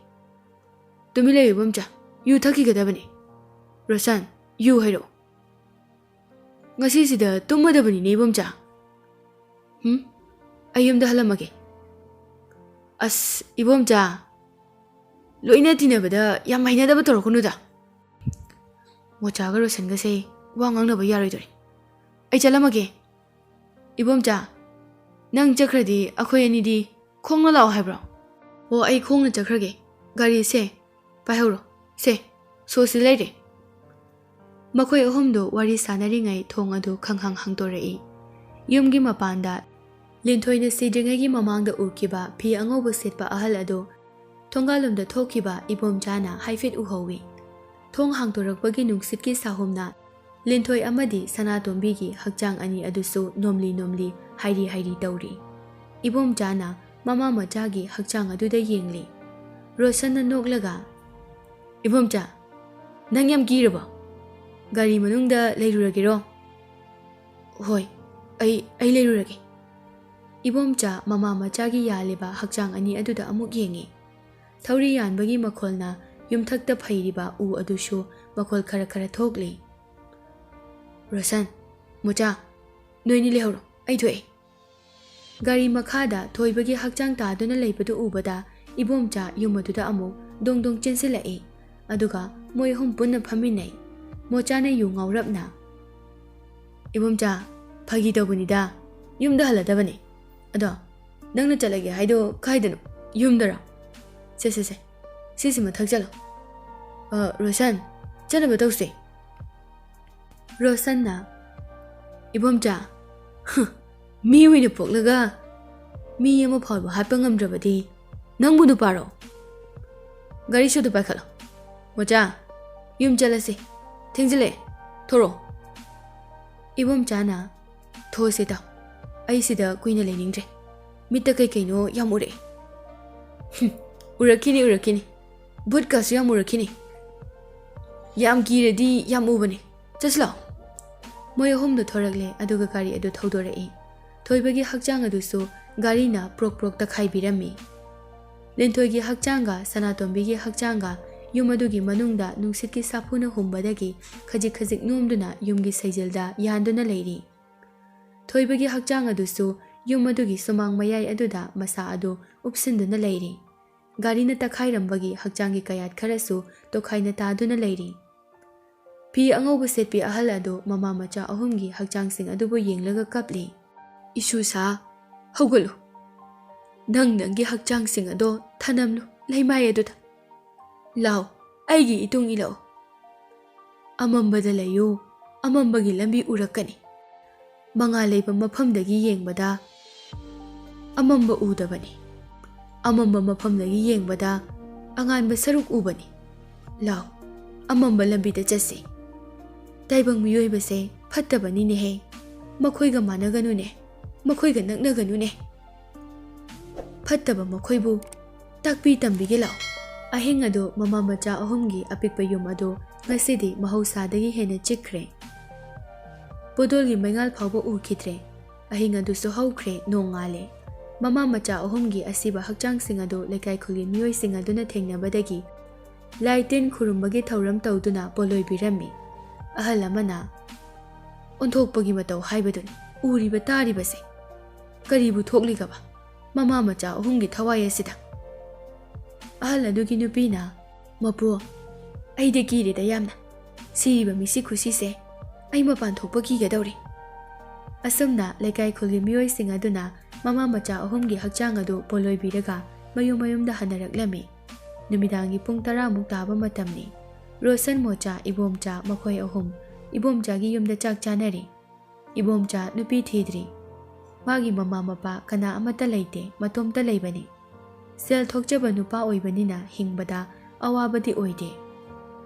"ꯇꯨꯃꯤꯟ ꯂꯩꯌꯨ ꯏꯕꯣꯝꯆꯥ, ꯌꯨ ꯊꯛꯈꯤꯒꯗꯕꯅꯤ꯫ ꯔꯣꯁꯟ, ꯌꯨ ꯍꯩꯔꯛꯑꯣ꯫ ꯉꯁꯤꯁꯤꯗ ꯇꯨꯝꯃꯗꯕꯅꯤꯅꯦ ꯏꯕꯣꯝꯆꯥ꯫ ꯍꯨꯝ? ꯑꯩ ꯌꯨꯝꯗ ꯍꯜꯂꯝꯃꯒꯦ꯫" "ꯑꯁ, ꯏꯕꯣꯝꯆꯥ, ꯂꯣꯏꯅ ꯇꯤꯟꯅꯕꯗ ꯌꯥꯝ ꯍꯩꯅꯗꯕ ꯇꯧꯔꯛꯀꯅꯨꯗ꯫ ꯃꯣꯆꯥꯒ ꯔꯣꯁꯟꯒꯁꯦ ꯋꯥ ꯉꯥꯡꯅꯕ ꯌꯥꯔꯣꯏꯗꯣꯔꯤ꯫ ꯑꯩ ꯆꯠꯂꯝꯃꯒꯦ꯫" "ꯏꯕꯣꯝꯆꯥ, ꯅꯪ ꯆꯠꯈ꯭ꯔꯗꯤ ꯑꯩꯈꯣꯏ ꯑꯅꯤꯗꯤ ꯈꯣꯡꯅ ꯂꯥꯛꯑꯣ ꯍꯥꯏꯕ꯭ꯔꯣ?" "ꯑꯣ, ꯑꯩ ꯈꯣꯡꯅ ꯆꯠꯈ꯭ꯔꯒꯦ꯫ ꯒꯥꯔꯤꯁꯦ ꯄꯥꯏꯍꯧꯔꯣ꯫ ꯁꯦ, ꯁꯣꯁꯤ ꯂꯩꯔꯦ꯫" ꯃꯈꯣꯏ ꯑꯍꯨꯝꯗꯨ ꯋꯥꯔꯤ ꯁꯥꯟꯅꯔꯤꯉꯩ ꯊꯣꯡ ꯑꯗꯨ ꯈꯪꯍꯥꯡ ꯍꯥꯡꯗꯣꯔꯛꯏ꯫ ꯌꯨꯝꯒꯤ ꯃꯄꯥꯟꯗ ꯂꯤꯟꯊꯣꯏꯅ ꯁꯤꯗ꯭ꯔꯤꯉꯩꯒꯤ ꯃꯃꯥꯡꯗ ꯎꯈꯤꯕ ꯐꯤ ꯑꯉꯧꯕ ꯁꯦꯠꯄ ꯑꯍꯜ ꯑꯗꯨ ꯊꯣꯡꯒꯥꯜꯂꯣꯝꯗ ꯊꯣꯛꯈꯤꯕ ꯏꯕꯣꯝꯆꯥꯅ ꯍꯥꯏꯐꯦꯠ ꯎꯍꯧꯏ꯫ ꯊꯣꯡ ꯍꯥꯡꯗꯣꯔꯛꯄꯒꯤ ꯅꯨꯡꯁꯤꯠꯀꯤ ꯁꯥꯍꯨꯝꯅ ꯂꯤꯟꯊꯣꯏ ꯑꯃꯗꯤ ꯁꯅꯥꯇꯣꯝꯕꯤꯒꯤ ꯍꯛꯆꯥꯡ ꯑꯅꯤ ꯑꯗꯨꯁꯨ ꯅꯣꯝꯂꯤ ꯅꯣꯝꯂꯤ, ꯍꯥꯏꯔꯤ ꯍꯥꯏꯔꯤ ꯇꯧꯔꯤ꯫ ꯏꯕꯣꯝꯆꯥꯅ ꯃꯃꯥ ꯃꯆꯥꯒꯤ ꯍꯛꯆꯥꯡ ꯑꯗꯨꯗ ꯌꯦꯡꯂꯤ꯫ ꯔꯣꯁꯟꯅ ꯅꯣꯛꯂꯒ, "ꯏꯕꯣꯝꯆꯥ, ꯅꯪ ꯌꯥꯝ ꯀꯤꯔꯕꯣ? ꯒꯥꯔꯤ ꯃꯅꯨꯡꯗ ꯂꯩꯔꯨꯔꯒꯦꯔꯣ?" "ꯍꯣꯏ, ꯑꯩ, ꯑꯩ ꯂꯩꯔꯨꯔꯒꯦ꯫" ꯏꯕꯣꯝꯆꯥ ꯃꯃꯥ ꯃꯆꯥꯒꯤ ꯌꯥꯜꯂꯤꯕ ꯍꯛꯆꯥꯡ ꯑꯅꯤ ꯑꯗꯨꯗ ꯑꯃꯨꯛ ꯌꯦꯡꯉꯤ꯫ ꯊꯧꯔꯤ ꯌꯥꯟꯕꯒꯤ ꯃꯈꯣꯜꯅ ꯌꯨꯝꯊꯛꯇ ꯐꯩꯔꯤꯕ ꯎ ꯑꯗꯨꯁꯨ ꯃꯈꯣꯜ ꯈꯔ ꯈꯔ ꯊꯣꯛꯂꯤ꯫ "ꯔꯣꯁꯟ, ꯃꯣꯆꯥ, ꯅꯣꯏꯅꯤ ꯂꯩꯍꯧꯔꯣ, ꯑꯩ ꯊꯣꯛꯑꯦ꯫" ꯒꯥꯔꯤ ꯃꯈꯥꯗ ꯊꯣꯏꯕꯒꯤ ꯍꯛꯆꯥꯡ ꯇꯥꯗꯨꯅ ꯂꯩꯕꯗꯨ ꯎꯕꯗ ꯏꯕꯣꯝꯆꯥ ꯌꯨꯝ ꯑꯗꯨꯗ ꯑꯃꯨꯛ ꯗꯣꯡ ꯗꯣꯡ ꯆꯦꯟꯁꯤꯜꯂꯛꯏ꯫ ꯑꯗꯨꯒ ꯃꯣꯏ ꯑꯍꯨꯝ ꯄꯨꯟꯅ ꯐꯝꯃꯤꯟꯅꯩ꯫ ꯃꯣꯆꯥꯅ ꯌꯨ ꯉꯥꯎꯔꯞꯅ, "ꯏꯕꯣꯝꯆꯥ, ꯐꯥꯒꯤ ꯇꯧꯕꯅꯤꯗ, ꯌꯨꯝꯗ ꯍꯜꯂꯗꯕꯅꯦ꯫ ꯑꯗꯣ ꯅꯪꯅ ꯆꯠꯂꯒꯦ ꯍꯥꯏꯗꯣ ꯀꯥꯏꯗꯅꯣ? ꯌꯨꯝꯗꯔꯣ? ꯁꯦ, ꯁꯦ, ꯁꯦ, ꯁꯤꯁꯤꯃ ꯊꯛꯆꯜꯂꯣ꯫ ꯑ, ꯔꯣꯁꯟ, ꯆꯠꯅꯕ ꯇꯧꯁꯦ꯫" ꯔꯣꯁꯟꯅ, "ꯏꯕꯣꯝꯆꯥ, ꯍꯨꯝ, ꯃꯤ ꯑꯣꯏꯅ ꯄꯣꯛꯂꯒ ꯃꯤ ꯑꯃ ꯐꯥꯎꯕ ꯍꯥꯠꯄ ꯉꯝꯗ꯭ꯔꯕꯗꯤ ꯅꯪꯕꯨ ꯅꯨꯄꯥꯔꯣ? ꯒꯥꯔꯤꯁꯨ ꯑꯗꯨ ꯄꯥꯏꯈꯠꯂꯣ꯫ ꯃꯣꯆꯥ, ꯌꯨꯝ ꯆꯠꯂꯁꯤ꯫ ꯊꯦꯡꯖꯤꯜꯂꯛꯑꯦ꯫ ꯊꯣꯔꯛꯑꯣ꯫" ꯏꯕꯣꯝꯆꯥꯅ, "ꯊꯣꯛꯑꯁꯤ ꯇꯥꯎ꯫ ꯑꯩ ꯁꯤꯗ ꯀꯨꯏꯅ ꯂꯩꯅꯤꯡꯗ꯭ꯔꯦ꯫ ꯃꯤꯠꯇ ꯀꯩ ꯀꯩꯅꯣ ꯌꯥꯝ ꯎꯔꯛꯑꯦ꯫" "ꯍꯨꯝ, ꯎꯔꯛꯈꯤꯅꯤ, ꯎꯔꯛꯈꯤꯅꯤ꯫ ꯚꯨꯠꯀꯁꯨ ꯌꯥꯝ ꯎꯔꯛꯈꯤꯅꯤ꯫ ꯌꯥꯝ ꯀꯤꯔꯗꯤ ꯌꯥꯝ ꯎꯕꯅꯦ꯫ ꯆꯠꯁꯤ ꯂꯥꯎ꯫" ꯃꯣꯏ ꯑꯍꯨꯝꯗꯣ ꯊꯣꯔꯛꯂꯦ, ꯑꯗꯨꯒ ꯒꯥꯔꯤ ꯑꯗꯨ ꯊꯧꯗꯣꯔꯛꯏ꯫ ꯊꯣꯏꯕꯒꯤ ꯍꯛꯆꯥꯡ ꯑꯗꯨꯁꯨ ꯒꯥꯔꯤꯅ ꯄ꯭ꯔꯣꯛ ꯄ꯭ꯔꯣꯛ ꯇꯛꯈꯥꯏꯕꯤꯔꯝꯃꯤ꯫ ꯂꯤꯟꯊꯣꯏꯒꯤ ꯍꯛꯆꯥꯡꯒ ꯁꯅꯥꯇꯣꯝꯕꯤꯒꯤ ꯍꯛꯆꯥꯡꯒ ꯌꯨꯝ ꯑꯗꯨꯒꯤ ꯃꯅꯨꯡꯗ ꯅꯨꯡꯁꯤꯠꯀꯤ ꯁꯥꯐꯨꯅ ꯍꯨꯝꯕꯗꯒꯤ ꯈꯖꯤꯛ ꯈꯖꯤꯛ ꯅꯣꯝꯗꯨꯅ ꯌꯨꯝꯒꯤ ꯁꯩꯖꯤꯜꯗ ꯌꯥꯟꯗꯨꯅ ꯂꯩꯔꯤ꯫ ꯊꯣꯏꯕꯒꯤ ꯍꯛꯆꯥꯡ ꯑꯗꯨꯁꯨ ꯌꯨꯝ ꯑꯗꯨꯒꯤ ꯁꯨꯃꯥꯡ ꯃꯌꯥꯏ ꯑꯗꯨꯗ ꯃꯁꯥ ꯑꯗꯨ ꯎꯞꯁꯤꯟꯗꯨꯅ ꯂꯩꯔꯤ꯫ ꯒꯥꯔꯤꯅ ꯇꯛꯈꯥꯏꯔꯝꯕꯒꯤ ꯍꯛꯆꯥꯡꯒꯤ ꯀꯌꯥꯠ ꯈꯔꯁꯨ ꯇꯣꯈꯥꯏꯅ ꯇꯥꯗꯨꯅ ꯂꯩꯔꯤ꯫ ꯐꯤ ꯑꯉꯧꯕ ꯁꯦꯠꯄꯤ ꯑꯍꯜ ꯑꯗꯨ ꯃꯃꯥ ꯃꯆꯥ ꯑꯍꯨꯝꯒꯤ ꯍꯛꯆꯥꯡꯁꯤꯡ ꯑꯗꯨꯕꯨ ꯌꯦꯡꯂꯒ ꯀꯞꯂꯤ꯫ "ꯏꯁꯨꯁꯥ, ꯍꯧꯒꯠꯂꯨ꯫ ꯅꯪ ꯅꯪꯒꯤ ꯍꯛꯆꯥꯡꯁꯤꯡ ꯑꯗꯣ ꯊꯅꯝꯂꯨ ꯂꯩꯃꯥꯏ ꯑꯗꯨꯗ꯫ ꯂꯥꯎ, ꯑꯩꯒꯤ ꯏꯇꯨꯡ ꯏꯜꯂꯛꯎ꯫ ꯑꯃꯝꯕꯗ ꯂꯩꯌꯨ, ꯑꯃꯝꯕꯒꯤ ꯂꯝꯕꯤ ꯎꯔꯛꯀꯅꯤ꯫ ꯃꯉꯥꯜ ꯂꯩꯕ ꯃꯐꯝꯗꯒꯤ ꯌꯦꯡꯕꯗ ꯑꯃꯝꯕ ꯎꯗꯕꯅꯤ꯫ ꯑꯃꯝꯕ ꯃꯐꯝꯗꯒꯤ ꯌꯦꯡꯕꯗ ꯑꯉꯥꯟꯕ ꯁꯔꯨꯛ ꯎꯕꯅꯤ꯫ ꯂꯥꯎ, ꯑꯃꯝꯕ ꯂꯝꯕꯤꯗ ꯆꯠꯁꯤ꯫ ꯇꯥꯏꯕꯪ ꯃꯤꯑꯣꯏꯕꯁꯦ ꯐꯠꯇꯕꯅꯤꯅꯦꯍꯦ꯫ ꯃꯈꯣꯏꯒ ꯃꯥꯟꯅꯒꯅꯨꯅꯦ, ꯃꯈꯣꯏꯒ ꯅꯛꯅꯒꯅꯨꯅꯦ꯫" ꯐꯠꯇꯕ ꯃꯈꯣꯏꯕꯨ ꯇꯥꯛꯄꯤ ꯇꯝꯕꯤꯒꯦ ꯂꯥꯛꯑꯣ꯫ ꯑꯍꯤꯡ ꯑꯗꯨ ꯃꯃꯥ ꯃꯆꯥ ꯑꯍꯨꯝꯒꯤ ꯑꯄꯤꯛꯄ ꯌꯨꯝ ꯑꯗꯨ ꯉꯁꯤꯗꯤ ꯃꯍꯧꯁꯥꯗꯒꯤ ꯍꯦꯟꯅ ꯆꯤꯛꯈ꯭ꯔꯦ꯫ ꯄꯣꯗꯣꯜꯒꯤ ꯃꯩꯉꯥꯜ ꯐꯥꯎꯕ ꯎꯈꯤꯗ꯭ꯔꯦ꯫ ꯑꯍꯤꯡ ꯑꯗꯨꯁꯨ ꯍꯧꯈ꯭ꯔꯦ, ꯅꯣꯡ ꯉꯥꯜꯂꯦ꯫ ꯃꯃꯥ ꯃꯆꯥ ꯑꯍꯨꯝꯒꯤ ꯑꯁꯤꯕ ꯍꯛꯆꯥꯡꯁꯤꯡ ꯑꯗꯨ ꯂꯩꯀꯥꯏ ꯈꯨꯜꯒꯤ ꯃꯤꯑꯣꯏꯁꯤꯡ ꯑꯗꯨꯅ ꯊꯦꯡꯅꯕꯗꯒꯤ ꯂꯥꯏ ꯇꯤꯟ ꯈꯨꯔꯨꯝꯕꯒꯤ ꯊꯧꯔꯝ ꯇꯧꯗꯨꯅ ꯄꯣꯂꯣꯏꯕꯤꯔꯝꯃꯤ꯫ ꯑꯍꯜ ꯑꯃꯅ, "ꯑꯣꯟꯊꯣꯛꯄꯒꯤ ꯃꯇꯧ ꯍꯥꯏꯕꯗꯨꯅꯤ ꯎꯔꯤꯕ ꯇꯥꯔꯤꯕꯁꯦ꯫ ꯀꯔꯤꯕꯨ ꯊꯣꯛꯂꯤꯒꯕ? ꯃꯃꯥ ꯃꯆꯥ ꯑꯍꯨꯝꯒꯤ ꯊꯋꯥꯏ ꯑꯁꯤꯗ?" ꯑꯍꯜ ꯑꯗꯨꯒꯤ ꯅꯨꯄꯤꯅ, "ꯃꯄꯨ, ꯑꯩꯗꯤ ꯀꯤꯔꯦꯗ ꯌꯥꯝꯅ꯫ ꯁꯤꯔꯤꯕ ꯃꯤꯁꯤ ꯈꯨꯁꯤꯁꯦ ꯑꯩ ꯃꯄꯥꯟ ꯊꯣꯛꯄ ꯀꯤꯒꯗꯧꯔꯦ꯫" ꯑꯁꯨꯝꯅ ꯂꯩꯀꯥꯏ ꯈꯨꯜꯒꯤ ꯃꯤꯑꯣꯏꯁꯤꯡ ꯑꯗꯨꯅ ꯃꯃꯥ ꯃꯆꯥ ꯑꯍꯨꯝꯒꯤ ꯍꯛꯆꯥꯡ ꯑꯗꯨ ꯄꯣꯂꯣꯏꯕꯤꯔꯒ ꯃꯌꯨꯝ ꯃꯌꯨꯝꯗ ꯍꯟꯅꯔꯛꯂꯝꯃꯤ꯫ ꯅꯨꯃꯤꯗꯥꯡꯒꯤ ꯄꯨꯡ ꯇꯔꯥꯃꯨꯛ ꯇꯥꯕ ꯃꯇꯝꯅꯤ꯫ ꯔꯣꯁꯟ, ꯃꯣꯆꯥ, ꯏꯕꯣꯝꯆꯥ ꯃꯈꯣꯏ ꯑꯍꯨꯝ ꯏꯕꯣꯝꯆꯥꯒꯤ ꯌꯨꯝꯗ ꯆꯥꯛ ꯆꯥꯅꯔꯤ꯫ ꯏꯕꯣꯝꯆꯥ ꯅꯨꯄꯤ ꯊꯤꯗ꯭ꯔꯤ꯫ ꯃꯥꯒꯤ ꯃꯃꯥ ꯃꯄꯥ ꯀꯅꯥ ꯑꯃꯠꯇ ꯂꯩꯇꯦ, ꯃꯇꯣꯝꯇ ꯂꯩꯕꯅꯤ꯫ ꯁꯦꯜ ꯊꯣꯛꯆꯕ ꯅꯨꯄꯥ ꯑꯣꯏꯕꯅꯤꯅ ꯍꯤꯡꯕꯗ ꯑꯋꯥꯕꯗꯤ ꯑꯣꯏꯗꯦ꯫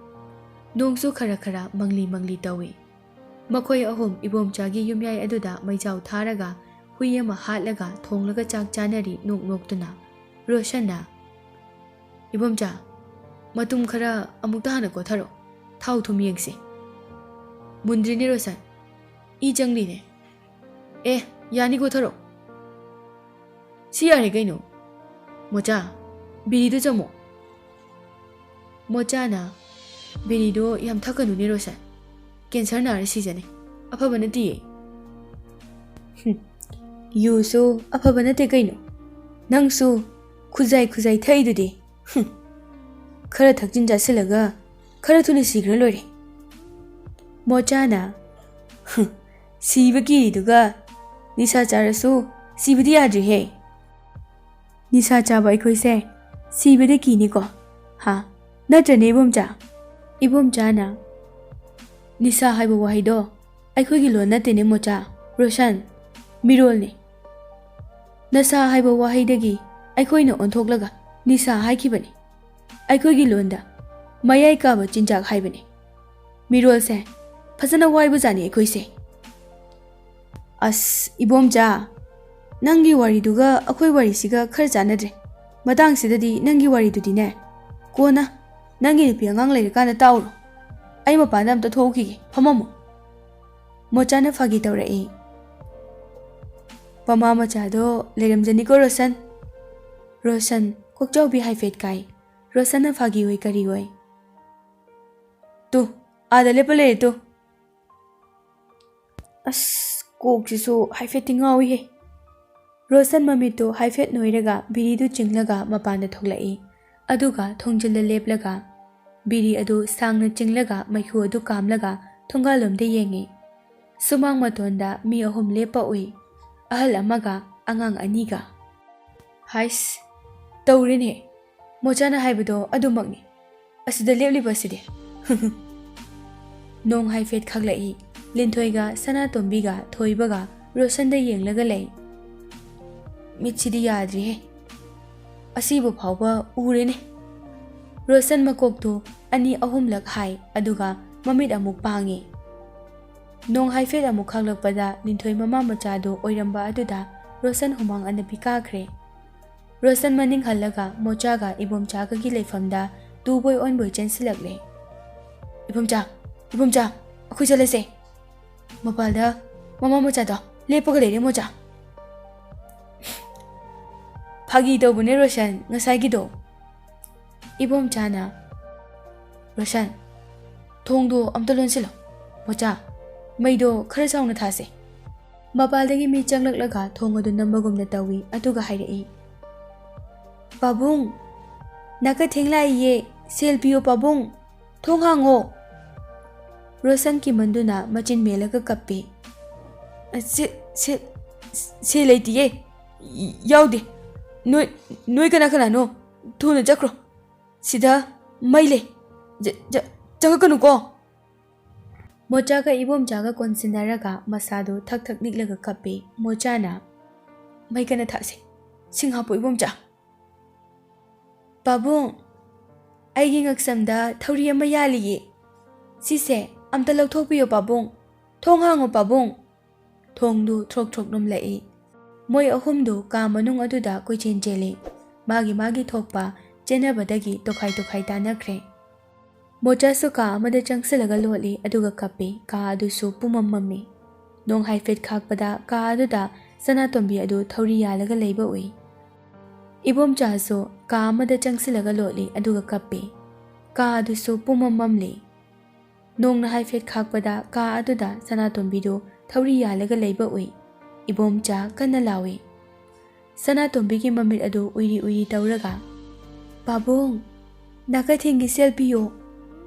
ꯅꯣꯡꯁꯨ ꯈꯔ ꯈꯔ ꯃꯪꯂꯤ ꯃꯪꯂꯤ ꯇꯧꯏ꯫ ꯃꯈꯣꯏ ꯑꯍꯨꯝ ꯏꯕꯣꯝꯆꯥꯒꯤ ꯌꯨꯝꯌꯥꯏ ꯑꯗꯨꯗ ꯃꯩꯖꯥꯎ ꯊꯥꯔꯒ ꯍꯨꯏ ꯑꯃ ꯍꯥꯠꯂꯒ ꯊꯣꯡꯂꯒ ꯆꯥꯛ ꯆꯥꯅꯔꯤ ꯅꯣꯛ ꯅꯣꯛꯇꯨꯅ꯫ ꯔꯣꯁꯟꯅ, "ꯏꯕꯣꯝꯆꯥ, ꯃꯇꯨꯝ ꯈꯔ ꯑꯃꯨꯛꯇ ꯍꯥꯟꯅ ꯀꯣꯊꯔꯣ꯫ ꯊꯥꯎ ꯊꯨꯝ ꯌꯦꯡꯁꯤ꯫ ꯃꯨꯟꯗ꯭ꯔꯤꯅꯦ ꯔꯣꯁꯟ꯫ ꯏ ꯆꯪꯂꯤꯅꯦ꯫ ꯑꯦ, ꯌꯥꯅꯤ, ꯀꯣꯊꯔꯣ꯫ ꯁꯤ ꯌꯥꯔꯦ ꯀꯩꯅꯣ꯫ ꯃꯣꯆꯥ, ꯕꯤꯔꯤꯗꯨ ꯆꯝꯃꯣ꯫" ꯃꯣꯆꯥꯅ, "ꯕꯤꯔꯤꯗꯣ ꯌꯥꯝ ꯊꯛꯀꯅꯨꯅꯦ ꯔꯣꯁꯟ꯫ ꯀꯦꯟꯁꯔ ꯅꯥꯔ ꯁꯤꯖꯅꯤ꯫ ꯑꯐꯕ ꯅꯠꯇꯤꯌꯦ꯫" "ꯍꯨꯝ, ꯌꯨꯁꯨ ꯑꯐꯕ ꯅꯠꯇꯦ ꯀꯩꯅꯣ꯫ ꯅꯪꯁꯨ ꯈꯨꯖꯥꯏ ꯈꯨꯖꯥꯏ ꯊꯛꯏꯗꯨꯗꯤ꯫ ꯍꯨꯝ, ꯈꯔ ꯊꯛꯆꯤꯟ ꯆꯥꯁꯤꯜꯂꯒ ꯈꯔ ꯊꯨꯅ ꯁꯤꯈ꯭ꯔ ꯂꯣꯏꯔꯦ꯫" ꯃꯣꯆꯥꯅ, "ꯍꯨꯝ, ꯁꯤꯕ ꯀꯤꯔꯤꯗꯨꯒ ꯅꯤꯁꯥ ꯆꯥꯔꯁꯨ ꯁꯤꯕꯗꯤ ꯌꯥꯗ꯭ꯔꯤꯍꯦ꯫ ꯅꯤꯁꯥ ꯆꯥꯕ ꯑꯩꯈꯣꯏꯁꯦ ꯁꯤꯕꯗꯤ ꯀꯤꯅꯤꯀꯣ, ꯍꯥ? ꯅꯠꯇ꯭ꯔꯅꯦ ꯏꯕꯣꯝꯆꯥ?" ꯏꯕꯣꯝꯆꯥꯅ, "ꯅꯤꯁꯥ ꯍꯥꯏꯕ ꯋꯥꯍꯩꯗꯣ ꯑꯩꯈꯣꯏꯒꯤ ꯂꯣꯟ ꯅꯠꯇꯦꯅꯦ ꯃꯣꯆꯥ, ꯔꯣꯁꯟ, ꯃꯤꯔꯣꯜꯅꯤ꯫ ꯅꯁꯥ ꯍꯥꯏꯕ ꯋꯥꯍꯩꯗꯒꯤ ꯑꯩꯈꯣꯏꯅ ꯑꯣꯟꯊꯣꯛꯂꯒ ꯅꯤꯁꯥ ꯍꯥꯏꯈꯤꯕꯅꯤ꯫ ꯑꯩꯈꯣꯏꯒꯤ ꯂꯣꯟꯗ ꯃꯌꯥꯏ ꯀꯥꯕ ꯆꯤꯟꯖꯥꯛ ꯍꯥꯏꯕꯅꯤ꯫ ꯃꯤꯔꯣꯜꯁꯦ ꯐꯖꯅ ꯋꯥꯏꯕꯖꯥꯠꯅꯤ ꯑꯩꯈꯣꯏꯁꯦ꯫" "ꯑꯁ, ꯏꯕꯣꯝꯆꯥ, "ꯅꯪꯒꯤ ꯋꯥꯔꯤꯗꯨꯒ ꯑꯩꯈꯣꯏ ꯋꯥꯔꯤꯁꯤꯒ ꯈꯔ ꯆꯥꯟꯅꯗ꯭ꯔꯦ꯫ ꯃꯇꯥꯡꯁꯤꯗꯗꯤ ꯅꯪꯒꯤ ꯋꯥꯔꯤꯗꯨꯗꯤꯅꯦ, ꯀꯣꯟꯅ ꯅꯪꯒꯤ ꯅꯨꯄꯤ ꯑꯉꯥꯡ ꯂꯩꯔꯀꯥꯟꯗ ꯇꯥꯎꯔꯣ꯫ ꯑꯩ ꯃꯄꯥꯟꯗ ꯑꯝꯇ ꯊꯣꯛꯎꯈꯤꯒꯦ, ꯐꯝꯃꯝꯃꯣ"꯫ ꯃꯣꯆꯥꯅ ꯐꯥꯒꯤ ꯇꯧꯔꯛꯏ꯫ "ꯃꯃꯥ ꯃꯆꯥꯗꯣ ꯂꯩꯔꯝꯖꯅꯤꯀꯣ ꯔꯣꯁꯟ"꯫ ꯔꯣꯁꯟ ꯀꯣꯛꯆꯥꯎꯕꯤ ꯍꯥꯏꯐꯦꯠ ꯀꯥꯏ꯫ ꯔꯣꯁꯟꯅ ꯐꯥꯒꯤ ꯑꯣꯏ ꯀꯔꯤ ꯑꯣꯏ꯫ "ꯇꯨ, ꯑꯥꯗ ꯂꯦꯞꯄ ꯂꯩꯔꯦ ꯇꯨ"꯫ ꯑꯁ, ꯀꯣꯛꯁꯤꯁꯨ ꯍꯥꯏꯐꯦꯠꯇꯤ ꯉꯥꯎꯏꯍꯦ꯫ ꯔꯣꯁꯟ ꯃꯃꯤꯠꯇꯨ ꯍꯥꯏꯐꯦꯠ ꯅꯣꯏꯔꯒ ꯕꯤꯔꯤꯗꯨ ꯆꯤꯡꯂꯒ ꯃꯄꯥꯟꯗ ꯊꯣꯛꯂꯛꯏ꯫ ꯑꯗꯨꯒ ꯊꯣꯡꯖꯤꯜꯗ ꯂꯦꯞꯂꯒ ꯕꯤꯔꯤ ꯑꯗꯨ ꯁꯥꯡꯅ ꯆꯤꯡꯂꯒ ꯃꯩꯈꯨ ꯑꯗꯨ ꯀꯥꯝꯂꯒ ꯊꯣꯡꯒꯥꯜꯂꯣꯝꯗ ꯌꯦꯡꯉꯤ꯫ ꯁꯨꯃꯥꯡ ꯃꯇꯣꯟꯗ ꯃꯤ ꯑꯍꯨꯝ ꯂꯦꯞꯄ ꯎꯏ, ꯑꯍꯜ ꯑꯃꯒ ꯑꯉꯥꯡ ꯑꯅꯤꯒ꯫ "ꯍꯥꯏꯁ, ꯇꯧꯔꯦꯅꯦ, ꯃꯣꯆꯥꯅ ꯍꯥꯏꯕꯗꯣ ꯑꯗꯨꯃꯛꯅꯤ꯫ ꯑꯁꯤꯗ ꯂꯦꯞꯂꯤꯕꯁꯤꯗꯤ"꯫ ꯅꯣꯡ ꯍꯥꯏꯐꯦꯠ ꯈꯥꯛꯂꯛꯏ꯫ ꯂꯤꯟꯊꯣꯏꯒ ꯁꯅꯥꯇꯣꯝꯕꯤꯒ ꯊꯣꯏꯕꯒ ꯔꯣꯁꯟꯗ ꯌꯦꯡꯂꯒ ꯂꯩ꯫ "ꯃꯤꯠꯁꯤꯗꯤ ꯌꯥꯗ꯭ꯔꯤꯍꯦ꯫ ꯑꯁꯤꯕꯨ ꯐꯥꯎꯕ ꯎꯔꯦꯅꯦ"꯫ ꯔꯣꯁꯟ ꯃꯀꯣꯛꯇꯨ ꯑꯅꯤ ꯑꯍꯨꯝꯂꯛ ꯍꯥꯏ, ꯑꯗꯨꯒ ꯃꯃꯤꯠ ꯑꯃꯨꯛ ꯄꯥꯡꯉꯤ꯫ ꯅꯣꯡ ꯍꯥꯏꯐꯦꯠ ꯑꯃꯨꯛ ꯈꯥꯛꯂꯛꯄꯗ ꯂꯤꯟꯊꯣꯏ ꯃꯃꯥ ꯃꯆꯥꯗꯨ ꯑꯣꯏꯔꯝꯕ ꯑꯗꯨꯗ ꯔꯣꯁꯟ ꯍꯨꯃꯥꯡ ꯑꯅꯞꯄꯤ ꯀꯥꯈ꯭ꯔꯦ꯫ ꯔꯣꯁꯟ ꯃꯅꯤꯡ ꯍꯜꯂꯒ ꯃꯣꯆꯥꯒ ꯏꯕꯣꯝꯆꯥꯒꯒꯤ ꯂꯩꯐꯝꯗ ꯇꯨꯕꯣꯏ ꯑꯣꯟꯕꯣꯏ ꯆꯦꯟꯁꯤꯜꯂꯛꯂꯦ꯫ "ꯏꯕꯣꯝꯆꯥ, ꯏꯕꯣꯝꯆꯥ, ꯑꯩꯈꯣꯏ ꯆꯠꯂꯁꯦ꯫ ꯃꯄꯥꯜꯗ ꯃꯃꯥ ꯃꯆꯥꯗꯣ ꯂꯦꯞꯄꯒ ꯂꯩꯔꯦ, ꯃꯣꯆꯥ"꯫ "ꯐꯥꯒꯤ ꯇꯧꯕꯅꯦ ꯔꯣꯁꯟ, ꯉꯁꯥꯏꯒꯤꯗꯣ"꯫ ꯏꯕꯣꯝꯆꯥꯅ, "ꯔꯣꯁꯟ, ꯊꯣꯡꯗꯣ ꯑꯝꯇ ꯂꯣꯟꯁꯤꯜꯂꯣ꯫ ꯃꯣꯆꯥ, ꯃꯩꯗꯣ ꯈꯔ ꯆꯥꯎꯅ ꯊꯥꯁꯦ"꯫ ꯃꯄꯥꯜꯗꯒꯤ ꯃꯤ ꯆꯪꯂꯛꯂꯒ ꯊꯣꯡ ꯑꯗꯨ ꯅꯝꯕꯒꯨꯝꯅ ꯇꯧꯏ, ꯑꯗꯨꯒ ꯍꯥꯏꯔꯛꯏ, "ꯄꯥꯕꯨꯡ, ꯅꯥꯀꯊꯦꯡ ꯂꯥꯛꯏꯌꯦ, ꯁꯦꯜ ꯄꯤꯌꯣ ꯄꯥꯕꯨꯡ, ꯊꯣꯡ ꯍꯥꯡꯉꯣ"꯫ ꯔꯣꯁꯟ ꯀꯤꯃꯟꯗꯨꯅ ꯃꯆꯤꯟ ꯃꯦꯜꯂꯒ ꯀꯞꯄꯤ꯫ "ꯁꯦ-, ꯁꯦ-, ꯁꯦꯜ ꯂꯩꯇꯤꯌꯦ, ꯌꯥꯎꯗꯦ꯫ ꯅꯣꯏ, ꯅꯣꯏ ꯀꯅꯥ ꯀꯅꯥꯅꯣ? ꯊꯨꯅ ꯆꯠꯈ꯭ꯔꯣ꯫ ꯁꯤꯗ ꯃꯩ ꯂꯩ꯫ ꯆ-, ꯆ-, ꯆꯪꯉꯛꯀꯅꯨꯀꯣ"꯫ ꯃꯣꯆꯥꯒ ꯏꯕꯣꯝꯆꯥꯒ ꯀꯣꯟꯁꯤꯟꯅꯔꯒ ꯃꯁꯥꯗꯨ ꯊꯛ ꯊꯛ ꯅꯤꯛꯂꯒ ꯀꯞꯄꯤ꯫ ꯃꯣꯆꯥꯅ, "ꯃꯩ ꯀꯟꯅ ꯊꯥꯁꯦ꯫ ꯁꯤꯡ ꯍꯥꯞꯄꯣ ꯏꯕꯣꯝꯆꯥ"꯫ "ꯄꯥꯕꯨꯡ, ꯑꯩꯒꯤ ꯉꯛꯁꯝꯗ ꯊꯧꯔꯤ ꯑꯃ ꯌꯥꯜꯂꯤꯌꯦ꯫ ꯁꯤꯁꯦ ꯑꯝꯇ ꯂꯧꯊꯣꯛꯄꯤꯌꯣ ꯄꯥꯕꯨꯡ꯫ ꯊꯣꯡ ꯍꯥꯡꯉꯣ ꯄꯥꯕꯨꯡ"꯫ ꯊꯣꯡꯗꯨ ꯊ꯭ꯔꯣꯛ ꯊ꯭ꯔꯣꯛ ꯅꯣꯝꯂꯛꯏ꯫ ꯃꯣꯏ ꯑꯍꯨꯝꯗꯨ ꯀꯥ ꯃꯅꯨꯡ ꯑꯗꯨꯗ ꯀꯣꯏꯆꯦꯟ ꯆꯦꯜꯂꯤ꯫ ꯃꯥꯒꯤ ꯃꯥꯒꯤ ꯊꯣꯛꯄ ꯆꯦꯟꯅꯕꯗꯒꯤ ꯇꯣꯈꯥꯏ ꯇꯣꯈꯥꯏ ꯇꯥꯟꯅꯈ꯭ꯔꯦ꯫ ꯃꯣꯆꯥꯁꯨ ꯀꯥ ꯑꯃꯗ ꯆꯪꯁꯤꯜꯂꯒ ꯂꯣꯠꯂꯤ, ꯑꯗꯨꯒ ꯀꯞꯄꯤ꯫ ꯀꯥ ꯑꯗꯨꯁꯨ ꯄꯨꯝꯃꯝ ꯃꯝꯃꯤ꯫ ꯅꯣꯡ ꯍꯥꯏꯐꯦꯠ ꯈꯥꯛꯄꯗ ꯀꯥ ꯑꯗꯨꯗ ꯁꯅꯥꯇꯣꯝꯕꯤ ꯑꯗꯨ ꯊꯧꯔꯤ ꯌꯥꯜꯂꯒ ꯂꯩꯕ ꯎꯏ꯫ ꯏꯕꯣꯝꯆꯥꯁꯨ ꯀꯥ ꯑꯃꯗ ꯆꯪꯁꯤꯜꯂꯒ ꯂꯣꯠꯂꯤ, ꯑꯗꯨꯒ ꯀꯞꯄꯤ꯫ ꯀꯥ ꯑꯗꯨꯁꯨ ꯄꯨꯝꯃꯝ ꯃꯝꯂꯤ꯫ ꯅꯣꯡꯅ ꯍꯥꯏꯐꯦꯠ ꯈꯥꯛꯄꯗ ꯀꯥ ꯑꯗꯨꯗ ꯁꯅꯥꯇꯣꯝꯕꯤꯗꯨ ꯊꯧꯔꯤ ꯌꯥꯜꯂꯒ ꯂꯩꯕ ꯎꯏ꯫ ꯏꯕꯣꯝꯆꯥ ꯀꯟꯅ ꯂꯥꯎꯏ꯫ ꯁꯅꯥꯇꯣꯝꯕꯤꯒꯤ ꯃꯃꯤꯠ ꯑꯗꯨ ꯎꯏꯔꯤ ꯎꯏꯔꯤ ꯇꯧꯔꯒ, "ꯄꯥꯕꯨꯡ, ꯅꯥꯀꯊꯦꯡꯒꯤ ꯁꯦꯜ ꯄꯤꯌꯣ,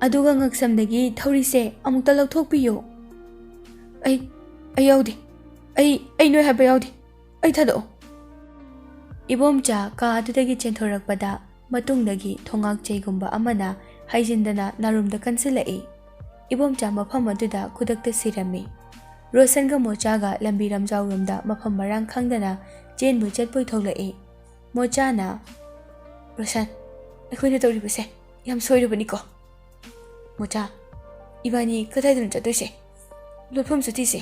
ꯑꯗꯨꯒ ꯉꯛꯁꯝꯗꯒꯤ ꯊꯧꯔꯤꯁꯦ ꯑꯃꯨꯛꯇ ꯂꯧꯊꯣꯛꯄꯤꯌꯣ꯫" "ꯑꯩ, ꯑꯩ ꯌꯥꯎꯗꯦ꯫ ꯑꯩ, ꯑꯩ ꯅꯣꯏ ꯍꯥꯏꯕ ꯌꯥꯎꯗꯦ꯫ ꯑꯩ ꯊꯥꯗꯣꯛꯑꯣ꯫" ꯏꯕꯣꯝꯆꯥ ꯀꯥ ꯑꯗꯨꯗꯒꯤ ꯆꯦꯟꯊꯣꯔꯛꯄꯗ ꯃꯇꯨꯡꯗꯒꯤ ꯊꯣꯉꯥꯛ ꯆꯩꯒꯨꯝꯕ ꯑꯃꯅ ꯍꯩꯖꯤꯟꯗꯅ ꯅꯥꯔꯨꯝꯗ ꯀꯟꯁꯤꯜꯂꯛꯏ꯫ ꯏꯕꯣꯝꯆꯥ ꯃꯐꯝ ꯑꯗꯨꯗ ꯈꯨꯗꯛꯇ ꯁꯤꯔꯝꯃꯤ꯫ ꯔꯣꯁꯟꯒ ꯃꯣꯆꯥꯒ ꯂꯝꯕꯤ ꯂꯝꯖꯥꯎꯔꯣꯝꯗ ꯃꯐꯝ ꯃꯔꯥꯡ ꯈꯪꯗꯅ ꯆꯦꯟꯕꯣꯏ ꯆꯠꯄꯣꯏ ꯊꯣꯛꯂꯛꯏ꯫ ꯃꯣꯆꯥꯅ, "ꯔꯣꯁꯟ, ꯑꯩꯈꯣꯏꯅ ꯇꯧꯔꯤꯕꯁꯦ ꯌꯥꯝ ꯁꯣꯏꯔꯕꯅꯤꯀꯣ꯫ ꯃꯣꯆꯥ, ꯏꯕꯥꯅꯤ ꯀꯗꯥꯏꯗꯅꯣ ꯆꯠꯇꯣꯏꯁꯦ? ꯂꯣꯠꯐꯝꯁꯨ ꯊꯤꯁꯦ꯫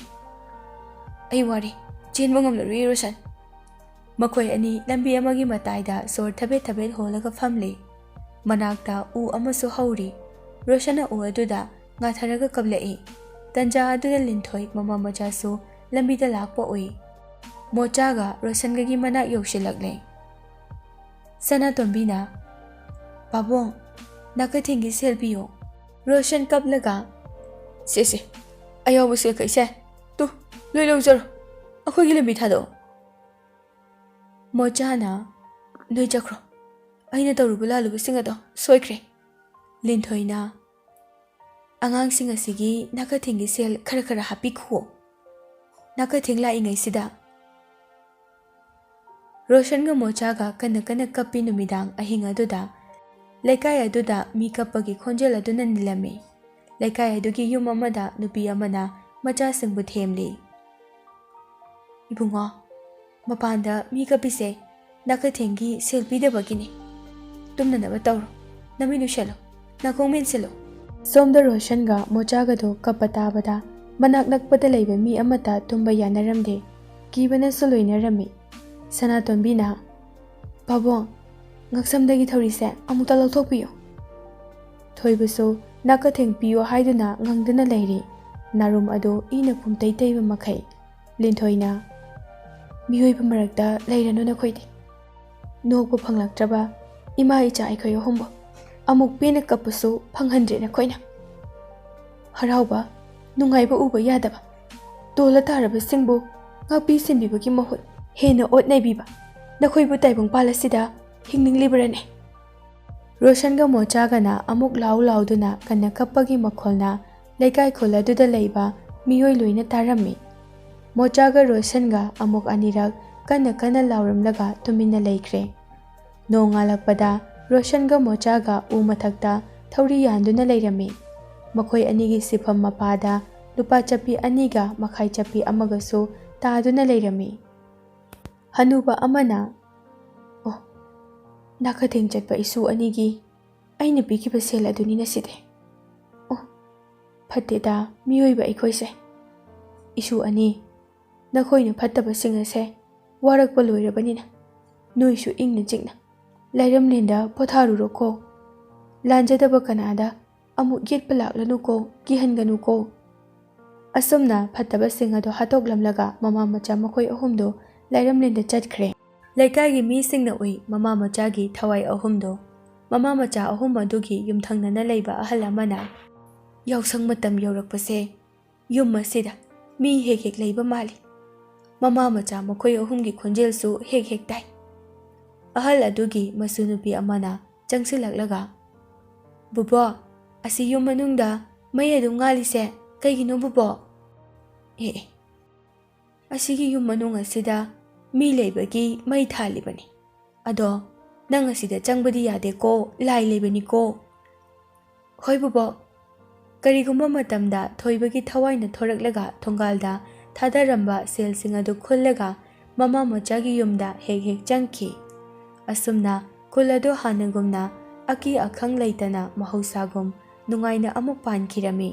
ꯑꯩ ꯋꯥꯔꯦ, ꯆꯦꯟꯕ ꯉꯝꯂꯔꯣꯏ, ꯔꯣꯁꯟ꯫" ꯃꯈꯣꯏ ꯑꯅꯤ ꯂꯝꯕꯤ ꯑꯃꯒꯤ ꯃꯇꯥꯏꯗ ꯁꯣꯔ ꯊꯕꯦꯠ ꯊꯕꯦꯠ ꯍꯣꯜꯂꯒ ꯐꯝꯂꯤ꯫ ꯃꯅꯥꯛꯇ ꯎ ꯑꯃꯁꯨ ꯍꯧꯔꯤ꯫ ꯔꯣꯁꯟꯅ ꯎ ꯑꯗꯨꯗ ꯉꯥꯊꯔꯒ ꯀꯞꯂꯛꯏ꯫ ꯇꯟꯖꯥ ꯑꯗꯨꯗ ꯂꯤꯟꯊꯣꯏ ꯃꯃꯥ ꯃꯆꯥꯁꯨ ꯂꯝꯕꯤꯗ ꯂꯥꯛꯄ ꯎꯏ꯫ ꯃꯣꯆꯥꯒ ꯔꯣꯁꯟꯒꯒꯤ ꯃꯅꯥꯛ ꯌꯧꯁꯤꯜꯂꯛꯂꯦ꯫ ꯁꯅꯥꯇꯣꯝꯕꯤꯅ, "ꯄꯥꯕꯨꯡ, ꯅꯥꯀꯊꯦꯡꯒꯤ ꯁꯦꯜ ꯄꯤꯌꯣ꯫" ꯔꯣꯁꯟ ꯀꯞꯂꯒ, "ꯁꯦ, ꯁꯦ, ꯑꯌꯥꯎꯕ ꯁꯦꯜꯈꯩꯁꯦ, ꯇꯨ, ꯂꯣꯏ ꯂꯧꯖꯔꯣ꯫ ꯑꯩꯈꯣꯏꯒꯤ ꯂꯝꯕꯤ ꯊꯥꯗꯣꯛꯑꯣ꯫" ꯃꯣꯆꯥꯅ, "ꯅꯣꯏ ꯆꯠꯈ꯭ꯔꯣ꯫ ꯑꯩꯅ ꯇꯧꯔꯨꯕ ꯂꯥꯜꯂꯨꯕꯁꯤꯡ ꯑꯗꯣ ꯁꯣꯏꯈ꯭ꯔꯦ꯫" ꯂꯤꯟꯊꯣꯏꯅ, "ꯑꯉꯥꯡꯁꯤꯡ ꯑꯁꯤꯒꯤ ꯅꯥꯀꯊꯦꯡꯒꯤ ꯁꯦꯜ ꯈꯔ ꯈꯔ ꯍꯥꯞꯄꯤꯈꯨꯑꯣ꯫ ꯅꯥꯀꯊꯦꯡ ꯂꯥꯛꯏꯉꯩꯁꯤꯗ꯫" ꯔꯣꯁꯟꯒ ꯃꯣꯆꯥꯒ ꯀꯟꯅ ꯀꯟꯅ ꯀꯞꯄꯤ꯫ ꯅꯨꯃꯤꯗꯥꯡ ꯑꯍꯤꯡ ꯑꯗꯨꯗ ꯂꯩꯀꯥꯏ ꯑꯗꯨꯗ ꯃꯤ ꯀꯞꯄꯒꯤ ꯈꯣꯟꯖꯦꯜ ꯑꯗꯨꯅ ꯅꯤꯜꯂꯝꯃꯤ꯫ ꯂꯩꯀꯥꯏ ꯑꯗꯨꯒꯤ ꯌꯨꯝ ꯑꯃꯗ ꯅꯨꯄꯤ ꯑꯃꯅ ꯃꯆꯥꯁꯤꯡꯕꯨ ꯊꯦꯝꯂꯤ꯫ "ꯏꯕꯨꯡꯉꯣ, ꯃꯄꯥꯟꯗ ꯃꯤ ꯀꯞꯄꯤꯁꯦ ꯅꯥꯀꯊꯦꯡꯒꯤ ꯁꯦꯜ ꯄꯤꯗꯕꯒꯤꯅꯤ꯫ ꯇꯨꯝꯅꯅꯕ ꯇꯧꯔꯣ꯫ ꯅꯃꯤꯠ ꯎꯏꯁꯜꯂꯣ, ꯅꯥꯀꯣꯡ ꯃꯦꯟꯁꯤꯜꯂꯣ꯫" ꯁꯣꯝꯗ ꯔꯣꯁꯟꯒ ꯃꯣꯆꯥꯒꯗꯣ ꯀꯞꯄ ꯇꯥꯕꯗ ꯃꯅꯥꯛ ꯅꯛꯄꯗ ꯂꯩꯕ ꯃꯤ ꯑꯃꯠꯇ ꯇꯨꯝꯕ ꯌꯥꯅꯔꯝꯗꯦ꯫ ꯀꯤꯕꯅꯁꯨ ꯂꯣꯏꯅꯔꯝꯃꯤ꯫ ꯁꯅꯥꯇꯣꯟꯕꯤꯅ, "ꯄꯥꯕꯨꯡ, ꯉꯛꯁꯝꯗꯒꯤ ꯊꯧꯔꯤꯁꯦ ꯑꯃꯨꯛꯇ ꯂꯧꯊꯣꯛꯄꯤꯌꯨ꯫" ꯊꯣꯏꯕꯁꯨ ꯅꯥꯀꯊꯦꯡ ꯄꯤꯌꯨ ꯍꯥꯏꯗꯨꯅ ꯉꯪꯗꯨꯅ ꯂꯩꯔꯤ꯫ ꯅꯥꯔꯨꯝ ꯑꯗꯨ ꯏꯅ ꯄꯨꯝꯇꯩ ꯇꯩꯕ ꯃꯈꯩ꯫ ꯂꯤꯟꯊꯣꯏꯅ, "ꯃꯤꯑꯣꯏꯕ ꯃꯔꯛꯇ ꯂꯩꯔꯅꯨ ꯅꯈꯣꯏꯗꯤ꯫ ꯅꯣꯛꯄ ꯐꯪꯂꯛꯇ꯭ꯔꯕ ꯏꯃꯥ ꯏꯆꯥ ꯑꯩꯈꯣꯏ ꯑꯍꯨꯝꯕꯨ ꯑꯃꯨꯛ ꯄꯦꯟꯅ ꯀꯞꯄꯁꯨ ꯐꯪꯍꯟꯗ꯭ꯔꯦ ꯅꯈꯣꯏꯅ꯫ ꯍꯔꯥꯎꯕ, ꯅꯨꯡꯉꯥꯏꯕ ꯎꯕ ꯌꯥꯗꯕ, ꯇꯣꯜꯂ ꯇꯥꯔꯕꯁꯤꯡꯕꯨ ꯉꯥꯛꯄꯤ ꯁꯦꯟꯕꯤꯕꯒꯤ ꯃꯍꯨꯠ ꯍꯦꯟꯅ ꯑꯣꯠ ꯅꯩꯕꯤꯕ ꯅꯈꯣꯏꯕꯨ ꯇꯥꯏꯕꯪꯄꯥꯜ ꯑꯁꯤꯗ ꯍꯤꯡꯅꯤꯡꯂꯤꯕ꯭ꯔꯅꯦ?" ꯔꯣꯁꯟꯒ ꯃꯣꯆꯥꯒꯅ ꯑꯃꯨꯛ ꯂꯥꯎ ꯂꯥꯎꯗꯨꯅ ꯀꯟꯅ ꯀꯞꯄꯒꯤ ꯃꯈꯣꯜꯅ ꯂꯩꯀꯥꯏ ꯈꯨꯜ ꯑꯗꯨꯗ ꯂꯩꯕ ꯃꯤꯑꯣꯏ ꯂꯣꯏꯅ ꯇꯥꯔꯝꯃꯤ꯫ ꯃꯣꯆꯥꯒ ꯔꯣꯁꯟꯒ ꯑꯃꯨꯛ ꯑꯅꯤꯔꯛ ꯀꯟꯅ ꯀꯟꯅ ꯂꯥꯎꯔꯝꯂꯒ ꯇꯨꯃꯤꯟꯅ ꯂꯩꯈ꯭ꯔꯦ꯫ ꯅꯣꯡ ꯉꯥꯜꯂꯛꯄꯗ ꯔꯣꯁꯟꯒ ꯃꯣꯆꯥꯒ ꯎ ꯃꯊꯛꯇ ꯊꯧꯔꯤ ꯌꯥꯟꯗꯨꯅ ꯂꯩꯔꯝꯃꯤ꯫ ꯃꯈꯣꯏ ꯑꯅꯤꯒꯤ ꯁꯤꯐꯝ ꯃꯄꯥꯗ ꯂꯨꯄꯥ ꯆꯞꯄꯤ ꯑꯅꯤꯒ ꯃꯈꯥꯏ ꯆꯞꯄꯤ ꯑꯃꯒꯁꯨ ꯇꯥꯗꯨꯅ ꯂꯩꯔꯝꯃꯤ꯫ ꯍꯅꯨꯕ ꯑꯃꯅ, "ꯑꯣ, ꯅꯥꯀꯊꯦꯡ ꯆꯠꯄ ꯏꯁꯨ ꯑꯅꯤꯒꯤ ꯑꯩꯅ ꯄꯤꯈꯤꯕ ꯁꯦꯜ ꯑꯗꯨꯅꯤꯅ ꯁꯤꯗꯤ꯫ ꯑꯣ, ꯐꯠꯇꯦꯗ ꯃꯤꯑꯣꯏꯕ ꯑꯩꯈꯣꯏꯁꯦ꯫ ꯏꯁꯨ ꯑꯅꯤ, ꯅꯈꯣꯏꯅ ꯐꯠꯇꯕꯁꯤꯡ ꯑꯁꯦ ꯋꯥꯔꯛꯄ ꯂꯣꯏꯔꯕꯅꯤꯅ ꯅꯣꯏꯁꯨ ꯏꯪꯅ ꯆꯤꯛꯅ ꯂꯥꯏꯔꯝꯂꯦꯟꯗ ꯄꯣꯊꯥꯔꯨꯔꯣꯀꯣ꯫ ꯂꯥꯟꯖꯗꯕ ꯀꯅꯥꯗ ꯑꯃꯨꯛ ꯌꯦꯠꯄ ꯂꯥꯛꯂꯅꯨꯀꯣ, ꯀꯤꯍꯟꯒꯅꯨꯀꯣ꯫" ꯑꯁꯨꯝꯅ ꯐꯠꯇꯕꯁꯤꯡ ꯑꯗꯨ ꯍꯥꯠꯇꯣꯛꯂꯝꯂꯒ ꯃꯃꯥ ꯃꯆꯥ ꯃꯈꯣꯏ ꯑꯍꯨꯝꯗꯨ ꯂꯥꯏꯔꯝꯂꯦꯟꯗ ꯆꯠꯈ꯭ꯔꯦ꯫ ꯂꯩꯀꯥꯏꯒꯤ ꯃꯤꯁꯤꯡꯅ ꯎꯏ ꯃꯃꯥ ꯃꯆꯥꯒꯤ ꯊꯋꯥꯏ ꯑꯍꯨꯝꯗꯨ꯫ ꯃꯃꯥ ꯃꯆꯥ ꯑꯍꯨꯝ ꯑꯗꯨꯒꯤ ꯌꯨꯝꯊꯪꯅꯅ ꯂꯩꯕ ꯑꯍꯜ ꯑꯃꯅ, "ꯌꯥꯎꯁꯪ ꯃꯇꯝ ꯌꯧꯔꯛꯄꯁꯦ ꯌꯨꯝ ꯑꯁꯤꯗ ꯃꯤ ꯍꯦꯛ ꯍꯦꯛ ꯂꯩꯕ ꯃꯥꯜꯂꯤ꯫ ꯃꯃꯥ ꯃꯆꯥ ꯃꯈꯣꯏ ꯑꯍꯨꯝꯒꯤ ꯈꯣꯟꯖꯦꯜꯁꯨ ꯍꯦꯛ ꯍꯦꯛ ꯇꯥꯏ꯫" ꯑꯍꯜ ꯑꯗꯨꯒꯤ ꯃꯁꯨ ꯅꯨꯄꯤ ꯑꯃꯅ ꯆꯪꯁꯤꯜꯂꯛꯂꯒ, "ꯕꯨꯕꯣꯛ, ꯑꯁꯤ ꯌꯨꯝ ꯃꯅꯨꯡꯗ ꯃꯩ ꯑꯗꯨꯝ ꯉꯥꯜꯂꯤꯁꯦ ꯀꯩꯒꯤꯅꯣ ꯕꯨꯕꯣꯛ?" "ꯑꯦ, ꯑꯦ, ꯑꯁꯤꯒꯤ ꯌꯨꯝ ꯃꯅꯨꯡ ꯑꯁꯤꯗ ꯃꯤ ꯂꯩꯕꯒꯤ ꯃꯩ ꯊꯥꯜꯂꯤꯕꯅꯤ꯫ ꯑꯗꯣ ꯅꯪ ꯑꯁꯤꯗ ꯆꯪꯕꯗꯤ ꯌꯥꯗꯦꯀꯣ, ꯂꯥꯏ ꯂꯩꯕꯅꯤꯀꯣ꯫" "ꯍꯣꯏ ꯕꯨꯕꯣꯛ꯫" ꯀꯔꯤꯒꯨꯝꯕ ꯃꯇꯝꯗ ꯊꯣꯏꯕꯒꯤ ꯊꯋꯥꯏꯅ ꯊꯣꯔꯛꯂꯒ ꯊꯣꯡꯒꯥꯜꯗ ꯊꯥꯗꯔꯝꯕ ꯁꯦꯜꯁꯤꯡ ꯑꯗꯨ ꯈꯨꯜꯂꯒ ꯃꯃꯥ ꯃꯆꯥꯒꯤ ꯌꯨꯝꯗ ꯍꯦꯛ ꯍꯦꯛ ꯆꯪꯈꯤ꯫ ꯑꯁꯨꯝꯅ ꯈꯨꯜ ꯑꯗꯨ ꯍꯥꯟꯅꯒꯨꯝꯅ ꯑꯀꯤ ꯑꯈꯪ ꯂꯩꯇꯅ ꯃꯍꯧꯁꯥꯒꯨꯝ ꯅꯨꯡꯉꯥꯏꯅ ꯑꯃꯨꯛ ꯄꯥꯟꯈꯤꯔꯝꯃꯤ꯫